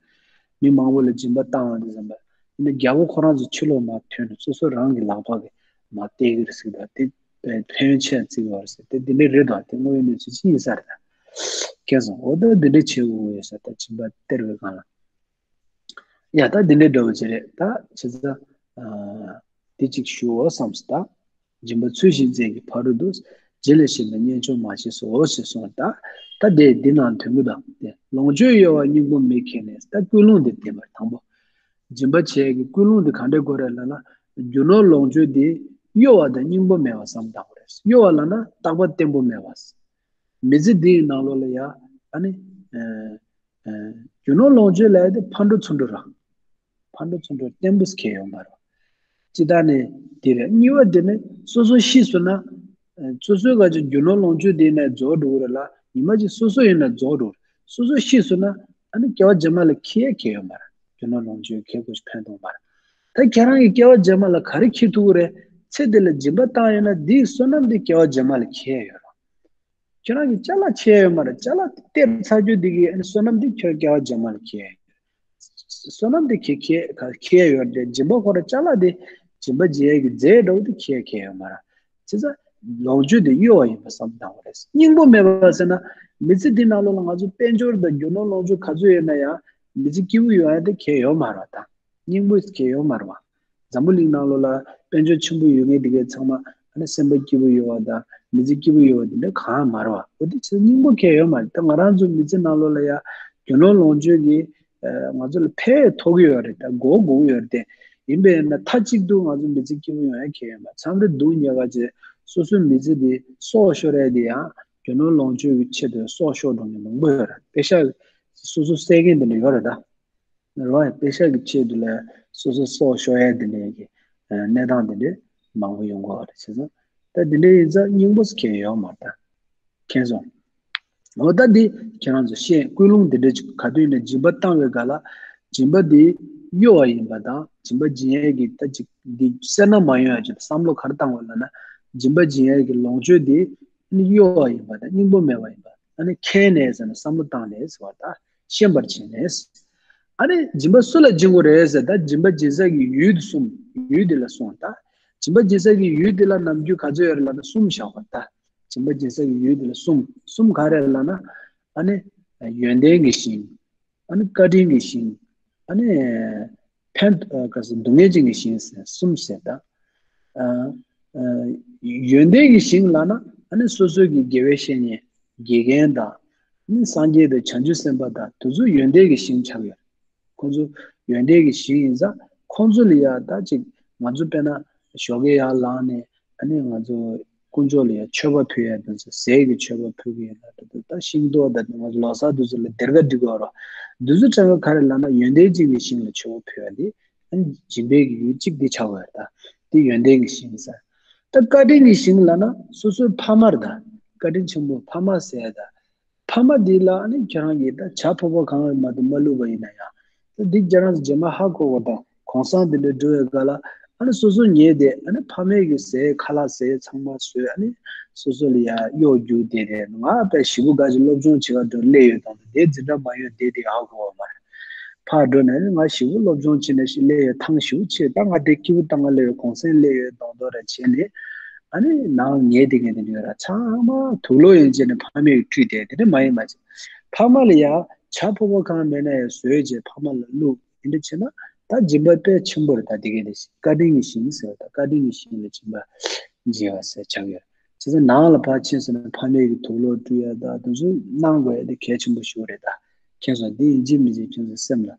མི་མང་པོ་ལ་སྦྱིན་པ་བཏང་བ་འདི་བསམ་པ་ཡིན་ན་རྒྱལ་པོ་ཁོ་རང་ཚོ་ཕྱི་ལོགས་མར་ཐོན་ནས་སོ་སོ་རང་གི་ལག་པ་གིས་མར་སྟེར་གི་རེད་ཟེར། ད་དེ་ཕན་ཡོན་ཆེ་ཡ་བརྩི་གི་ཡོད་རེད་ཟེར། དེ་འདི་འདྲ་རེད་ད། དེ་དངོས་ཡོད་གནས་ཚུལ་ཅིག་ཡིན་ས་རེད་ད། མཁྱེན་སོང་། འོ་ད་འདི་འདྲ་བྱེད་དགོས་ཡོད་ཟེར། ད་སྦྱིན་པ་སྟེར་བའི་སྒང་ལ། ཡ་ད་འདི་འདྲའི་འདྲ་བོ་ཅིག་རེད་ད། བྱས་ཙང་ཨ་འདི་གཅིག་ཞུའོ་བསམ་སོང་ད། སྦྱིན་པ་ཚུལ་བཞིན་མཛད་ཀྱི་ཕ་རོལ་ཏུ། རྗེ་ལས་བཤད་པའི་སྙན་ཆོག་མ་ཞིག་སོ་ཞེས་གསུངས་ད། ད་དེ་འདི་ནང་དོན་གྱི་དང་དེ་ལོངས་སྤྱོད་གཡོ་བ་སྙིང་པོ་མེད་མཁྱེན་ནས། ད་ཀུན་སློང་འདི་བདེན་པར་དང་པོ། སྦྱིན་པ་བྱེད་ཀྱི་ཀུན་སློང་འདི་ག་འདྲ་དགོས་རེད་ལབ་ན། རྒྱུ་ནོར་ལོངས་སྤྱོད་འདི་གཡོ་བ་དང་སྙིང་པོ་མེད་པ་བསམ་བཏང་དགོས་རེད། གཡོ་བ་ལབ་ན་རྟག་པ་བརྟན་པོ་མེད་པ། མི་ཚེ་འདིའི་ནང་ལོགས་ལ་ཡ་ཨ་ནི། རྒྱུ་ནོར་ལོངས་སྤྱོད་ལབ་ཡ་དེ་ཕར་འགྲོ་ཚུར་འགྲོ་ར། ཕར་འགྲོ་ཚུར་འགྲོ་བརྟན་པོ་ཁེལ་ཡོད་མ་རེད། སྤྱིར་བཏང་ནས་དེ་རེད། གཉིས་པ་དེ་ནི་སོ་སོ་ཤི་སོང་ན། སོ་སོའི་ག་ཅིག་རྒྱུ་ནོར་ལོངས་སྤྱོད་དེ་ཡིན་ན་རྫོགས་འགྲོ་གི་རེད་ལ། ཉི་མ་གཅིག་སོ་སོ་ཡིན་ན་རྫོགས་འགྲོ་གི་རེད། སོ་སོ་ཤི་སོང་ན་ཨ་ནི་སྐྱེ་བ་རྗེས་མ་ལ་ཁེ་ཁེལ་ཡོད་མ་རེད། རྒྱུ་ནོར་ལོངས་སྤྱོད་ཁེ་ཁོ་ཕན་ཐོགས་མ་རེད། ད་ཁྱེད་རང་གི་སྐྱེ་བ་རྗེས་མ་ལ་ག་རེ་ཁེ་ཐུབ་ཀྱི་རེད། ཚེ་འདི་ལ་སྦྱིན་པ་བཏང་ཡོད་ན་དེའི་བསོད་ནམས་དེ་སྐྱེ་བ་རྗེས་མ་ལ་ཁེ་ཡོད་རེད། ཁྱོད་རང་གི་ཅ་ལག་ཆད་ཡོད་མ་རེད། ཅ་ལག་དེ་སྟེར་ཚར་རྒྱུ་དེ་གི་ཨ་ནི་བསོད་ནམས་དེ་ཁྱོད་སྐྱེ་བ་རྗེས་མ་ལ་ཁེལ་ཡོད། བསོད་ནམས་དེ་ཁེ་ཁེ་ཁེ་ཡོད་རེད། སྦྱིན་པ་ཁོ་ར་ཅ་ལག་དེ་སྦྱིན་པ་བྱེད་ཡས་ཀྱི་རྫས་འདྲ་བོ་དེ་ཁེ་ཁེ་ཡོད་མ་རེད། བྱས་ཙང་ལོངས་སྤྱོད་དེ་གཡོ་བ་ཡིན་པ་བསམ་བཏང་བ་རེད། སྙིང་པོ་མེད་པ་ཟེར་ན་མི་ཚེ་འདི་ནང་ལོགས་ལ་ང་ཚོ་དཔལ་འབྱོར་དང་རྒྱུ་ནོར་ལོངས་སྤྱོད་ག་ཚོད་ཡོད་ན་ཡང་མི་ཚེ་སྐྱིད་པོ་ཡོང་ཡ་དེ་ཁེ་ཡོད་མ་རེད་ད། སྙིང་པོ་ཁེ་ཡོད་མ་རེད་བ། འཛམ་བུ་གླིང་ནང་ལོགས་ལ་དཔལ་འབྱོར་ཆེན་པོ་ཡོད་མཁན་དེ་གའི་ཚང་མ་ཨ་ནི་སེམས་པ་སྐྱིད་པོ་ཡོད་བ་དང་མི་ཚེ་སྐྱིད་པོ་ཡོད་བ་དེ་འདྲ་གང་ཡང་མ་རེད་བ། འོ་དེ་ཚོ་སྙིང་པོ་ཁེ་ཡོད་མ་རེད། ད་ང་རང་ཚོ་མི་ཚེ་ནང་ལོགས་ལ་ཡ་རྒྱུ་ནོར་ལོངས་སྤྱོད་ཀྱི་ང་ཚོ་ལ་ཕན་ཐོགས་ཀྱི་ཡོད་རེད། ད་དགོས་དགོས་ཀྱི་ཡོད་རེད་དེ། ཡིན་པས་ན་མཐའ་གཅིག་ཏུ་ང་ཚོ་མི་ཚེ་སྐྱིད་པོ་ཡོང་ཡ་ཁེ་ཡོད་མ་རེད། མཚམས་རེ་སྡུག་བསྔལ་བ་བྱས་སོ་སོའི་མི་ཚེ་དེ་སྲོག་ཤོར་ཡ་དེ་ཡང་རྒྱུ་ནོར་ལོངས་སྤྱོད་ཀྱི་ཆེད་དུ་སྲོག་ཤོར་འགྲོ་མཁན་མང་པོ་ཡོད་རེད། པེ་ཤག་སོ་སོ་བསད་མཁན་དེ་འདྲ་ཡོད་རེད་ད། རེད་བ། པེ་ཤག་གི་ཆེད་དུ་ལ་སོ་སོ་སྲོག་ཤོར་ཡ་དེ་འདྲའི་གི་གནས་སྟངས་དེ་འདྲའི་མང་པོ་ཡོང་གི་ཡོད་རེད། བྱས་ཙང་ད་དེ་འདྲའི་ཡིན་ཙང་སྙིང་པོ་ཁེ་ཡོད་མ་རེད་ད། མཁྱེན་སོང་། འོ་ད་འདི་ཁྱེད་རང་ཚོ་ཤེས། ཀུན་སློང་དེ་འདྲ་ཅིག་ག་དུས་ནས་སྦྱིན་པ་བཏང་བའི་སྒང་ལ་སྦྱིན་པ་འདི་གཡོ་བ་ཡིན་པ་དང་སྦྱིན་པ་སྦྱིན་ཡས་ཀྱི་ད་ཅིག་འདི་སེར་སྣ་མ་ཡོང་ཡ་ཅིག་བསམ་བློ་ག་རེ་བཏང་བ་ལབ་ན་སྦྱིན་པ་སྦྱིན་ཡས་ཀྱི་ལོངས་སྤྱོད་འདི་གཡོ་བ་ཡིན་པ་དང་སྙིང་པོ་མེད་པ་ཡིན་པ། ཨ་ནི་མཁྱེན་ནས་ཟེར་ན་བསམ་བློ་བཏང་ནས་ཟེར་བ་དང་ཤེས་པར་བྱས་ནས། ཨ་ནི་སྦྱིན་པ་སུ་ལ་སྦྱིན་དགོས་རེད་ཟེར། ད་སྦྱིན་པ་སྦྱིན་ས་གི་ཡུལ་དེ་གསུམ། ཡུལ་དེ་ལ་གསུམ་ད། སྦྱིན་པ་སྦྱིན་ས་གི་ཡུལ་དེ་ལ་ནམ་རྒྱུན་ག་ཚོད་ཡོད་རེད་ལབ་ན་གསུམ་བཞག་པ་ད། སྦྱིན་པ་སྦྱིན་ས་གི་ཡུལ་དེ་ལ་གསུམ། གསུམ་ག་རེ་ལབ་ན། ཨ་ནི་ཡོན་ཏན་གྱི་ཞིང་། ཨ་ནི་བཀའ་དྲིན་གྱི་ཞིང་། ཨ་ནི་ཕན་ག་ཟེར་སྡུག་བསྔལ་ཅན་གྱི་ཞིང་ཟེར་གསུམ་ཟེར་ད། ཨ་ཨ་ཡོན་ཏན་གྱི་ཞིང་ལབ་ན་ ཨ་ནི་སོ་སོ་གི་དགེ་བའི་བཤེས་གཉེན། དགེ་རྒན་དང་། ཨ་ནི་སངས་རྒྱས་དང་བྱང་ཆུབ་སེམས་དཔའ་དང་དེ་ཚོ་ཡོན་ཏན་གྱི་ཞིང་ཆགས་ཡོད། ཁོང་ཚོ་ཡོན་ཏན་གྱི་ཞིང་ཡིན་ཙང་ཁོང་ཚོ་ལ་ཡ་ད་ཅིག་ང་ཚོ་དཔེར་ན་ཞོགས་ཀས་ཡར་ལངས་ནས་ཨ་ནི་ང་ཚོ་དཀོན་མཆོག་ལ་ཡ་མཆོད་པ་ཕུལ་ཡ་དེ་ཚོ་ཟས་ཀྱི་མཆོད་པ་ཕུལ་གི་ཡིན་ན་ད་ད་ཤིང་ཏོག་དང་ང་ཚོ་ལོ་གསར་དེ་ཚོ་ལ་སྡེར་ཁ་སྒྲིག་གི་ཡོད་རེད། དེ་ཚོ་ཚང་མ་ག་རེ་ལབ་ན་ཡོན་ཏན་ཅན་གྱི་ཞིང་ལ་མཆོད་པ་ཕུལ་ཡ་དེ། ཨ་ནི་སྦྱིན་པའི་གི་ཡུལ་གཅིག་འདི་ཆགས་པ་རེད་ད། འདི་ཡོན་ཏན་གྱི་ཞིང་ཟེར། ད་བཀའ་དྲིན་གྱི་ཞིང་ལབ་ན་སོ་སོའི་ཕ་མ་རེད་ད། བཀའ་དྲིན་ཆེན་པོ་ཕ་མ་ཟེར་ད། ཕ་མ་འདི་ལ་ཨ་ནི་ཁྱེད་རང་གིས་ད་བྱ་ཕོར་པ་གང་ལ་མ་གཏོགས་མ་བླུགས་པ་ཡིན་ན་ཡང་། ད་འདི་ཁྱེད་རང་ཚོ་རྗེས་མ་ཧ་གོ་བ་དང་གུང་སེང་འདི་འདྲ་འགྲོ་བའི་སྐབས་ལ་ཨ་ནི་སོ་སོ་ཉལ་ཏེ་ཨ་ནི་ཕ་མའི་གི་ཟས་ཁ་ལག་ཟས་ཚང་མ་ཟོས་ཨ་ནི་སོ་སོ་ལ་ཡ་གཡོག་རྒྱུགས་བསྡད་དེ་ང་དཔེ་ཞེ་པོ་དགའ་ཅིག་སློབ་སྦྱོང་བྱེད་ག་འགྲོ་སླེབས་ཡོད་དང་དེ་འཛིན་གྲྭ་མ་ཡོང་བསྡད་དེ་ཧ་གོ་བ་མ་རེད། ཕར་འགྲོ་ནས་ང་ཞེ་པོ་སློབ་སྦྱོང་བྱས་ནས་ཞིག་སླེབས་ཡོད་ཐང་ཞེ་པོ་ཆེ་ད་ང་དེ་སྐྱིད་པོ་བཏང་ག་སླེབས་ཡོད་གུང་སེང་སླེབས་ཡོད་གདོང་གདོང་ར་བྱས་ནས་ཨ་ནི་ནང་ཉལ་དེ་ངས་དེ་འདྲ་ཡོད་ར་ཚང་མ་དུག་ལོག་ཡན་ཆད་ནས་ཕ་མས་ཁྲུས་དེ་དེ་འདྲ་མ་ཡིན་མ་བྱེད། ཕ་མ་ལ་ཡ་བྱ་ཕོར་པ་གང་མེད་ན་ཡ་བཟོས་བྱས་ཕ་མ་ལ་བླུགས་དེ་འདྲ་བྱས་ན་ད་སྦྱིན་པ་དཔེ་ཆེན་པོ་རེད་ད་དེ་གས་དེ་བཀའ་དྲིན་གྱི་ཞིང་ཟེར་བ་ད་བཀའ་དྲིན་གྱི་ཞིང་ལ་སྦྱིན་པ་བྱེད་པ་ཟེར་ཆགས་ཡོད། བྱས་ཙང་ནང་ལ་ཕར་ཕྱིན་ཟེར་ན་ཕ་མས་ཀྱི་དུག་ལོག་བཀྲུ་ཡ་དང་དེ་ཚོ་གནང་དགོས་ཡ་དེ་གལ་ཆེན་པོ་ཞིག་རེད་ད། ཁྱེད་ཚོ་འདི་ཡིན་གཅིག་མིན་གཅིག་ཁྱེད་ཚོ་སེམས་ལ་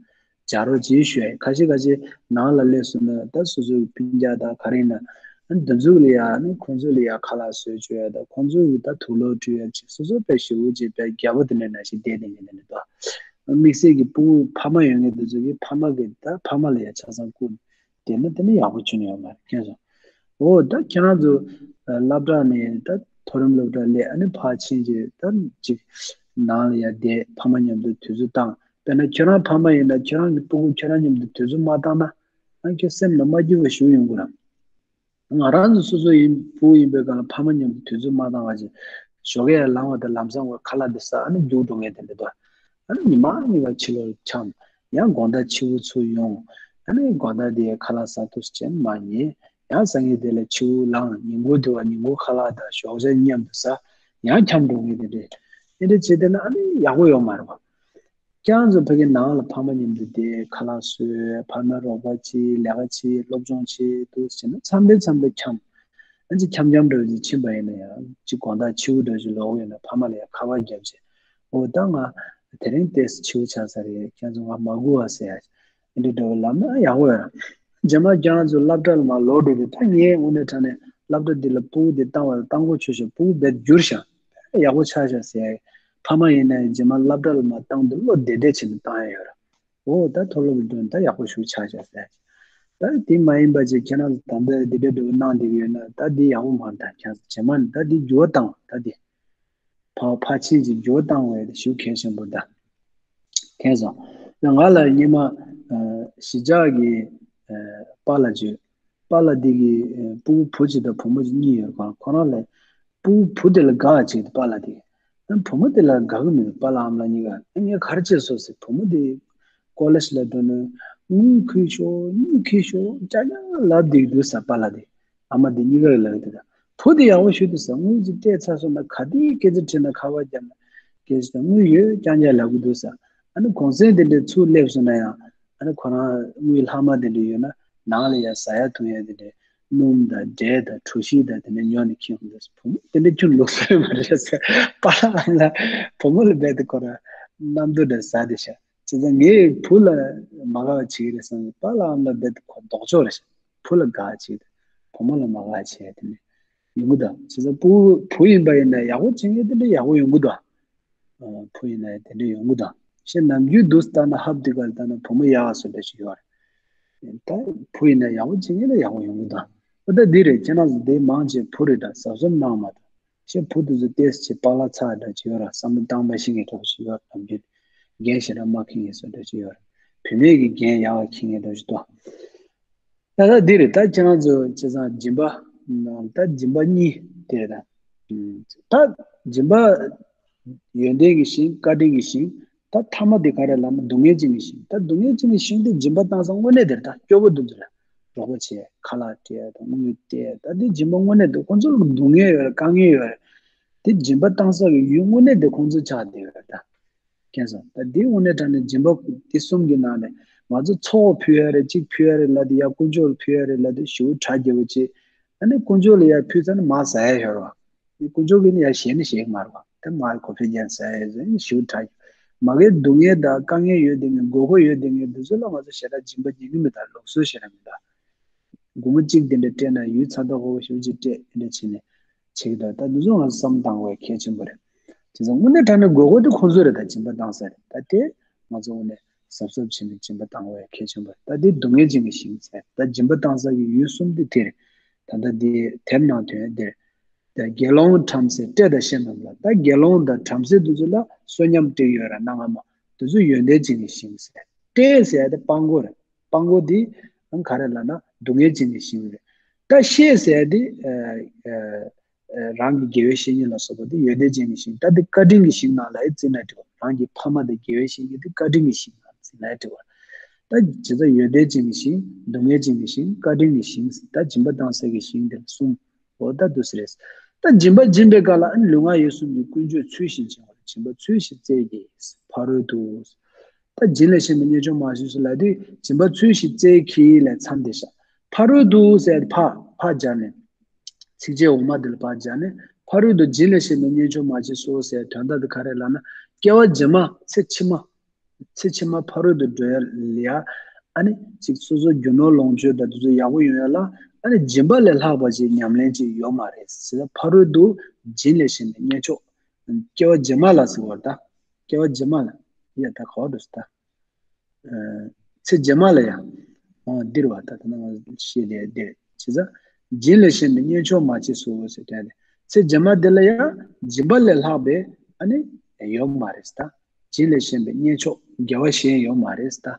འཇགས་རོགས་གྱིས་ཞུ་ཡ་ཁ་ཤས་ཁ་ཤས་ནང་ལ་སླེབས་སོང་ན་ད་སོ་སོའི་སྤུན་ཀྱག་དང་ག་རེ་ཡིན་ན་ཨ་ནི་དེ་ཚོ་ལ་ཡ་ཨ་ནི་ཁོང་ཚོ་ལ་ཡ་ཁ་ལག་བཟོས་བཅུག་ཡ་དང་ཁོང་ཚོ་གི་ད་དུག་ལོག་བཀྲུ་ཡ་ཅིག་སོ་སོ་དཔེ་ཞེ་པོ་ཅིག་དཔེ་རྒྱལ་པོ་དེ་འདྲ་ནང་བཞིན་བསྡད་དེ་ངས་དེ་འདྲ་འདུག་དམིགས་བསལ་གྱི་ཕྲུ་གུ་ཕ་མ་ཡོད་མཁན་དེ་ཚོ་གིས་ཕ་མ་གི་ད་ཕ་མ་ལ་ཡ་ཆ་ཚང་བསྐུར་དེ་ནི་དེ་ནི་ཡག་པོ་བྱུང་ཡོད་མ་རེད་ཁྱེད་ཚོ། འོ་ད་ཁྱེད་རང་ཚོ་སློབ་གྲྭ་ནས་ད་མཐོ་རིམ་སློབ་གྲྭ་སླེབས་ཨ་ནི་ཕར་ཕྱིན་རྗེས་ད་ཅིག་ནང་ལ་ཡ་བསྡད་ཕ་མ་མཉམ་དུ་དུས་ཚོད་བཏང་དཔེར་ན་ཁྱེད་རང་ཕ་མ་ཡིན་ན་ཁྱེད་རང་གི་སྤུ་གུ་ཁྱེད་རང་མཉམ་དུ་དུས་ཚོད་མ་བཏང་ན་ཨ་ཁྱོད་སེམས་ལ་མ་སྐྱིད་པ་ཞིག་ཡོང་གི་རེད། ང་རང་ཚོ་སོ་སོ་ཡིན་སྤུ་གུ་ཡིན་པའི་སྒང་ལ་ཕ་མ་མཉམ་དུ་དུས་ཚོད་མ་བཏང་བ་ཅིག་ཞོགས་ཀས་ལངས་པ་དང་ལམ་སང་བར་ཁ་ལག་འདི་ཟ་ཨ་ནི་རྒྱུགས་འགྲོ་མཁན་དེ་འདྲ་འདུག་ཨ་ནི་ཉི་མ་གཉིས་ཀ་ཕྱི་ལོགས་འཁྱམས། ཡང་དགོང་དག་ཕྱི་པོ་ཚུར་ཡོང་། ཨ་ནི་དགོང་དག་དེ་ཁ་ལག་ཟ་དུས་ཅན་མ་ཉལ། ཡང་སང་ཉིན་དེ་ལ་ཕྱི་པོ་ལངས་ཉིན་གུང་དེ་བ་ཉིན་གུང་ཁ་ལག་དང་ཞོགས་ཇ་མཉམ་དུ་ཟ། ཡང་འཁྱམས་འགྲོ་མཁན་དེ་འདྲ། དེ་འདྲ་བྱས་བསྡད་ན་ཨ་ནི་ཡག་པོ་ཡོད་མ་རེད་པ། ཁྱེད་རང་ཚོ་ཕ་གི་ནང་ལ་ཕ་མ་མཉམ་དུ་བསྡད་ཁ་ལག་བཟོས་ཕ་མ་རོགས་པ་བྱེད་ལས་ཀ་བྱེད་སློབ་སྦྱོང་བྱེད་འདུག་ཟེར་ན་མཚམས་རེ་མཚམས་རེ་འཁྱམས། ཨ་ཅིག་འཁྱམ་འཁྱམ་འདྲ་བོ་ཅིག་ཕྱིན་པ་ཡིན་ན་ཡང་ཅིག་དགོང་དག་ཕྱི་པོ་འདྲ་བོ་ཅིག་ལོག་ཡོད་ན་ཕ་མ་ལ་ཡང་ཁ་པར་བརྒྱབ་བྱས་འོ་ད་ང་དེ་རིང་ཏོག་ཙམ་ཕྱི་པོ་ཆགས་ས་རེད་ཁྱེད་ཚོ་ང་མ་སྒུག་པ་ཟེར་ཡ་འདི་འདྲ་བོ་ལབ་ན་ཡག་པོ་ཡོད། རྗེས་མ་ཁྱེད་རང་ཚོ་སློབ་གྲྭ་ལ་མར་ལོག་འགྲོ་དུས་ད་ངས་དངོས་གནས་དྲང་གནས་སློབ་གྲྭ་འདི་ལ་སྤུ་གུ་འདི་བཏང་བ་ལ་བཏང་གོ་ཆོད་ཤག་སྤུ་གུ་རྦད་འགྱུར་ཤག་ཡག་པོ་ཆགས་ཤག་ཟེར་ཡ་ཕ་མ་ཡིན་ན་ཡང་རྗེས་མ་སློབ་གྲྭ་ལ་མར་བཏང་དུས་བློ་བདེ་བདེ་བྱས་ནས་བཏང་ཡ་ཡོད་ར། འོ་ད་མཐོ་སློབ་འགྲོ་ད་ཡག་པོ་ཞིག་ཆགས་ཤག་ཟེར། ད་དེ་མ་ཡིན་པ་ཅིག་ཁྱེད་རང་ཚོ་ད་ལྟ་འདི་འདྲ་འདྲ་བོ་གནང་བསྡད་ཀྱི་ཡོད་ན་ད་འདི་ཡག་པོ་མ་རེད་ད་ཁྱེད་རང་ཚོ་རྗེས་མ་ནས་ད་འདི་འགྱུར་བ་བཏང་ད་འདི། ཕ་ཕ་ཕྱིན་ཅིག་འགྱུར་བ་བཏང་བས་ཞུ་གལ་ཆེན་པོ་ད། མཁྱེན་སོང་། ང་ལ་སྔོན་མ་གཞིས་ཆགས་ཀྱི་པཱ་ལགས་བརྗོད། པཱ་ལགས་འདི་གི་སྤུ་གུ་བུ་གཅིག་དང་བུ་མོ་གཉིས་ཡོད་གང་ཁོ་རང་ལ་སྤུ་གུ་བུ་དེ་ལ་དགའ་བྱེད་དུ་པཱ་ལགས་དེ། བུ་མོ་དེ་ལ་དགའ་གི་མི་འདུག་པཱ་ལགས་ཨ་མ་ལགས་གཉིས་ཀ་ངས་ག་རེ་བྱས་སོང་ཟེར་བུ་མོ་དེ་ཀོ་ལེ་ཇི་ལ་འགྲོ་ནས་དངུལ་ཁུར་ཤོག་དངུལ་ཁུར་ཤོག་ཅག་ཀྱང་ལབ་བསྡད་ཀྱི་འདུག་ཟེར་པཱ་ལགས་དེ། ཨ་མ་དེ་གཉིས་ཀ་གིས་ལབ་ཀྱི་འདུག་ད། བུ་དེ་ཡག་པོ་ཞིག་འདུག་ཟེར་དངུལ་ཅིག་སྤྲད་ཚར་སོང་ན་ག་དུས་སྐད་ཆ་དྲིས་ན་ཁ་པར་བརྒྱབ་ན་སྐད་ཆ་དང་དངུལ་ཡོད་རྐྱང་རྐྱང་ལབ་ཀྱི་འདུག་ཟེར། ཨ་ནི་གུང་སེང་དེ་འདྲའི་ཚུར་སླེབས་སོང་ན་ཡང་ཨ་ནི་ཁོ་རང་དངུལ་ལྷག་མ་དེ་འདྲ་ཡོད་ན་ནང་ལ་ཡང་ཟ་ཡ་འཐུང་ཡ་དེ་འདྲའི་སྣུམ་དང་འབྲས་དང་གྲོ་ཞིབ་དང་དེ་འདྲ་ཉོ་ནས་ཁྱེར་ཡོང་འདུག་ཟེར། བུ་མོ་དེ་འདྲ་ཁྱོད་ལུགས་སྲོལ་མ་རེད་ཟེར། པཱ་ལགས་ཨ་མ་ལགས་བུ་མོ་ལ་རྦད་དེ་ཁོ་རང་གནམ་རྡོ་འདྲ་ཟ་བསྡད་ཤག་བྱས་ཙང་ངས་བུ་ལ་མ་དགའ་བ་བྱེད་ཀྱི་རེད་བསམ་གྱི་པཱ་ལགས་ཨ་མ་ལགས་རྦད་དེ་ཁོ་ལྡོག་ཕྱོགས་རེད་ཤག་བུ་ལ་དགའ་བྱེད་བུ་མོ་ལ་མ་དགའ་བྱེད་དེ་ནི་ཡོང་གི་འདུག་བྱས་ཙང་བུ་བུ་ཡིན་པ་ཡིན་ན་ཡག་པོ་བྱེད་མཁན་དེ་འདྲ་ཡག་པོ་ཡོང་གི་འདུག་བུ་ཡིན་ན་དེ་འདྲ་ཡོང་གི་འདུག་ཤེས་ནམ་རྒྱུན་དུ་ལྟ་ན་ཧབ་དེ་ག་ལྟ་ན་བུ་མོ་ཡག་བཟོ་འདྲ་ཞིག་ཡོད་རེད། ད་བུ་ཡིན་ན་ཡག་པོ་བྱེད་མཁན་ལ་ཡག་པོ་ཡོང་གི་འདུག་འོ་ད་འདི་རེད་ཁྱེད་རང་ཚོ་དེ་མང་ཆེ་བུ་རེད་ད་གཟབ་གཟབ་གནང་མ་ཐུབ། ཤེས་བུ་དེ་ཚོ་ཏོག་ཙམ་ཅིག་པཱ་ལགས་ཚ་འདྲ་ཅིག་ཡོད་ར་བསམ་བློ་བཏང་མ་ཤེས་མཁན་འདྲ་ཅིག་ཡོད་ར་ནམ་རྒྱུན་འགན་ཞེ་དྲག་མ་འཁྱེར་མཁན་བཟོ་འདྲ་ཅིག་ཡོད་ར་བུད་མེད་ཀྱི་འགན་ཡག་པ་འཁྱེར་མཁན་འདྲ་ཅིག་འདུག་ད་ལྟ་འདི་རེད་ད་ཁྱེད་རང་ཚོ་བྱས་ཙང་སྦྱིན་པ་ད་སྦྱིན་པ་གཉིས་དེ་རེད་ད། ད་སྦྱིན་པ་ཡོན་ཏན་གྱི་ཞིང་བཀའ་དྲིན་གྱི་ཞིང་ད་ཐ་མ་དེ་ག་རེ་ལབ་ན་སྡུག་བསྔལ་ཅན་གྱི་ཞིང་ད་སྡུག་བསྔལ་ཅན་གྱི་ཞིང་དེ་སྦྱིན་པ་བཏང་ས་དངོས་གནས་དེ་རེད་ད་སྐྱོ་པོ་འདུག་འདི་རེད། རོགས་པ་བྱས་ཁ་ལག་སྤྲད་དང་དངུལ་སྤྲད་ད་འདི་སྦྱིན་པ་དངོས་གནས་འདུག་ཁོང་ཚོ་ལ་སྡུག་བསྔལ་ཡོད་རེད་དཀའ་ངལ་ཡོད་རེད། དེ་སྦྱིན་པ་བཏང་ས་གི་ཡུལ་དངོས་གནས་དེ་ཁོང་ཚོ་ཆགས་བསྡད་ཡོད་རེད་ད། མཁྱེན་སོང་། ད་འདི་དངོས་གནས་དྲང་གནས་སྦྱིན་པ་འདི་གསུམ་གྱི་ནང་ནས་ང་ཚོ་ཚོགས་ཕུལ་ཡ་རེད་གཅིག་ཕུལ་ཡ་རེད་ལབ་དེ་ཡ་དཀོན་མཆོག་ལ་ཕུལ་ཡ་རེད་ལབ་དེ་ཞེ་པོ་གྲ་རྒྱས་པོ་བྱེད། ཨ་ནི་དཀོན་མཆོག་ལ་ཡ་ཕུལ་ཚར་ན་མར་ཟ་ཡ་ཡོད་རེད་ དཀོན་མཆོག་གིས་ནི་ཡར་ཞེད་ནི་ཞེད་ཀྱི་མ་རེད་བ། དེ་མར་གོ་ཕེ་རྒྱན་ཟེར་ཡས་ཟེར་ཞིའུ་ཁྲ་ཡོད། མ་གིའི་སྡུག་བསྔལ་དང་དཀའ་ངལ་ཡོད་དེ་ངས་དགོས་མཁོ་ཡོད་དེ་ངས་འདི་ཚོ་ལ་ང་ཚོ་ཞེ་དྲག་སྦྱིན་པ་ཉན་གི་མི་འདུག་ལུགས་སྲོལ་ཞེ་དྲག་མི་འདུག་སྒོར་མོ་གཅིག་དེ་འདྲ་སྤྲད་ན་ཡུལ་ཚ་ཏོག་ཁོག་ཞེ་པོ་ཅིག་སྤྲད་དེ་འདྲ་བྱས་ནས་བྱེད་ཀྱི་འདུག་ད་འདི་ཚོ་ང་ཚོ་བསམ་བློ་བཏང་དགོས་གལ་ཆེན་པོ་རེད། དེ་ཚོ་དངོས་གནས་དྲང་གནས་དགོས་མཁོ་དེ་ཁོང་ཚོ་རེད། ད་སྦྱིན་པ་བཏང་ས་རེད། ད་དེ་ང་ཚོ་དངོས་གནས་གཟབ་གཟབ་བྱས་ནས་སྦྱིན་པ་བཏང་དགོས་གལ་ཆེན་པོ་རེད། ད་དེ་སྡུག་བསྔལ་ཅན་གྱི་ཞིང་ཟེར། ད་སྦྱིན་པ་བཏང་ས་ཀྱི་ཡུལ་གསུམ་དེ་དེ་རེད། ད་ལྟ་དེ་དེབ་ནང་དོན་དེ་རེད། ད་དགེ་སློང་བྲམ་ཟེ་བཀྲེས་དང་ཤེས་རྣམས་ལ། ད་དགེ་སློང་དང་བྲམ་ཟེ་དེ་ཚོ་ལ་བསོད་སྙོམས་སྤྲད་ཡོད་ར་གནང་ང་མ། དེ་ཚོ་ཡོན་ཏན་ཅན་གྱི་ཞིང་ཟེར། བཀྲེས་ཟེར་ཡ་དེ་སྤྲང་པོ་རེད། སྤྲང་པོ་དེ་ཨང་ག་རེ་ལབ་ན་སྡུག་བསྔལ་ཅན་གྱི་ཞིང་རེད། ད་ཤེས་ཟེར་ཡ་དེ་ཨ་ཨ་ཨ་རང་གི་དགེ་བའི་བཤེས་གཉེན་ལ་སོགས་པ་དེ་ཡོན་ཏན་ཅན་གྱི་ཞིང་། ད་དེ་བཀའ་དྲིན་གྱི་ཞིང་ནང་ལ་ཡང་བརྩིས་ན་འགྲིག་གོ། རང་གི་ཕ་མ་དང་དགེ་བའི་བཤེས་གཉེན་དེ་བཀའ་དྲིན་གྱི་ཞིང་ནང་བརྩིས་ན་འགྲིག་གོ། ད་ཇི་ལྟར་ཡོན་ཏན་ཅན་གྱི་ཞིང་། སྡུག་བསྔལ་ཅན་གྱི་ཞིང་། བཀའ་དྲིན་གྱི་ཞིང་། ད་སྦྱིན་པ་བཏང་ས་གི་ཞིང་དེ་ལ་གསུམ། འོ་ད་འདུག་སེ་རེད། ད་སྦྱིན་པ་སྦྱིན་པའི་སྐབས་ལ་ཨ་ནི་ལུས་ངག་ཡིད་གསུམ་གྱི་ཀུན་སྤྱོད་ཚུལ་བཞིན་བྱེད་དགོས། སྦྱིན་པ་ཚུལ་བཞིན་བསྩལ་གྱིས་ཕ་རོལ་ཏུ། ད་སྦྱིན་ལས་གཞན་པའི་གཉེན་མཆོག་མ་མཆིས་སོ་ལབ་དུས་སྦྱིན་པ་ཚུལ་བཞིན་བསྩལ་གྱིས་ལས་མཚམས་བསྡད་ཤག་ཕ་རོལ་ཏུ་ཟེར་ཕ་ཕ་སྦྱར་ནས། ཚིགས་བཅད་འོག་མ་འདི་ལ་ཕ་སྦྱར་ནས་ཕ་རོལ་ཏུ་སྦྱིན་ལས་གཞན་པའི་གཉེན་མཆོག་མ་མཆིས་སོ་ཟེར་དོན་དག་འདི་ག་རེ་ལབ་ན། སྐྱེ་བ་རྗེས་མ་ཚེ་ཕྱི་མ། ཚེ་ཕྱི་མ་ཕ་རོལ་ཏུ་འགྲོ་ཡ་ལ་ཡ། ཨ་ནི་ཅིག་སོ་སོ་རྒྱུ་ནོར་ལོངས་སྤྱོད་དང་དེ་ཚོ་ཡག་པོ་ཡོང་ཡ་ལ་ཨ་ནི་སྦྱིན་པ་ལས་ལྷག་པ་ཅིག་ཉམས་ལེན་ཅིག་ཡོད་མ་རེད་ཟེར། ཕ་རོལ་ཏུ་སྦྱིན་ལས་གཞན་པའི་གཉེན་མཆོག་སྐྱེ་བ་རྗེས་མ་ལ་ཟེར་བ་ད། སྐྱེ་བ་རྗེས་མ་ལ་ཡ་ད་ག་བ་འགྲོ་ཟེར་ད། ཚེ་རྗེས་མ་ལ་ཡང་འདིར་བ་ད་ད་ནང་ཤེས་ལས་འདིར་བྱེད་ས། སྦྱིན་ལས་གཞན་པའི་གཉེན་མཆོག་མ་མཆིས་སོ་ཟེར་དོན་ལས་ཚེ་རྗེས་མ་འདི་ལ་ཡང་སྦྱིན་པ་ལས་ལྷག་པའི་ཨ་ནི་ཡོད་མ་རེད་ད། སྦྱིན་ལས་གཞན་པའི་གཉེན་མཆོག་དགེ་བ་གཞན་ཡོད་མ་རེད་ད།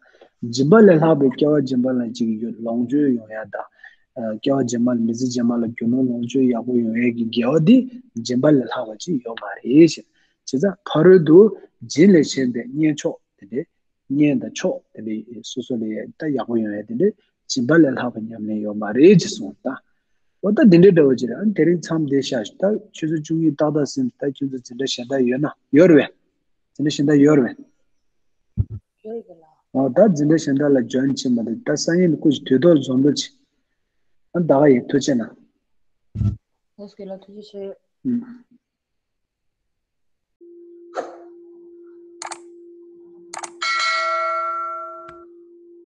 སྦྱིན་པ་ལས་ལྷག་པའི་སྐྱེ་བ་རྗེས་མ་ལ་ཅིག་ཡོད་ལོངས་སྤྱོད་ཡོང་ཡ་ད། སྐྱེ་བ་རྗེས་མ་ལ་མི་ཚེ་རྗེས་མ་ལ་རྒྱུ་ནོར་ལོངས་སྤྱོད་ཡག་པོ་ཡོང་ཡ་གི་དགེ་བ་འདི་སྦྱིན་པ་ལས་ལྷག་པ་ཅིག་ཡོད་མ་རེད་ཞེས། བྱས་ཙང་ཕ་རོལ་ཏུ་སྦྱིན་ལས་གཞན་པའི་གཉེན་མཆོག་དེ་འདྲའི། གཉེན་དང་མཆོག་དེ་འདྲའི་སོ་སོ་ལ་ཡ་ད་ཡག་པོ་ཡོང་ཡ་དེ་འདྲའི་སྦྱིན་པ་ལས་ལྷག་པའི་ཉམས་ལེན་ཡོད་མ་རེད་ཅེས་གསུངས་ད། འོ་ད་འདི་འདྲའི་འདྲ་བོ་ཅིག་རེད། ཨ་ནི་དེ་རིང་མཚམས་འདིར་བཞག་ཞུ། ད་ཆུ་ཚོད་བཅུ་གཉིས་ཏག་ཏག་ཟིན། ད་ཁྱོད་ཚོ་འཛིན་གྲྭ་གཞན་དག་ཡོད་ན་ཡོད་རེད་པས། འཛིན་གྲྭ་གཞན་དག་ཡོད་རེད་པས། ཡོད་རེད་ལགས། འོ་ད་འཛིན་གྲྭ་གཞན་དག་ལ་ཇོ་ཡིན་བྱེད་མ་ཐུབ། ད་སང་ཉིན་ནས་སྐུ་མཁྱེན་དུས་ཐོག་འཛོམས་འགྲོ་བྱེད། ཨ་ད་ག་ཡིན། ཐུགས་རྗེ་གནང་། ལགས་སོ་ལགས། ཐུགས་རྗེ་ཆེ། ཨུམ།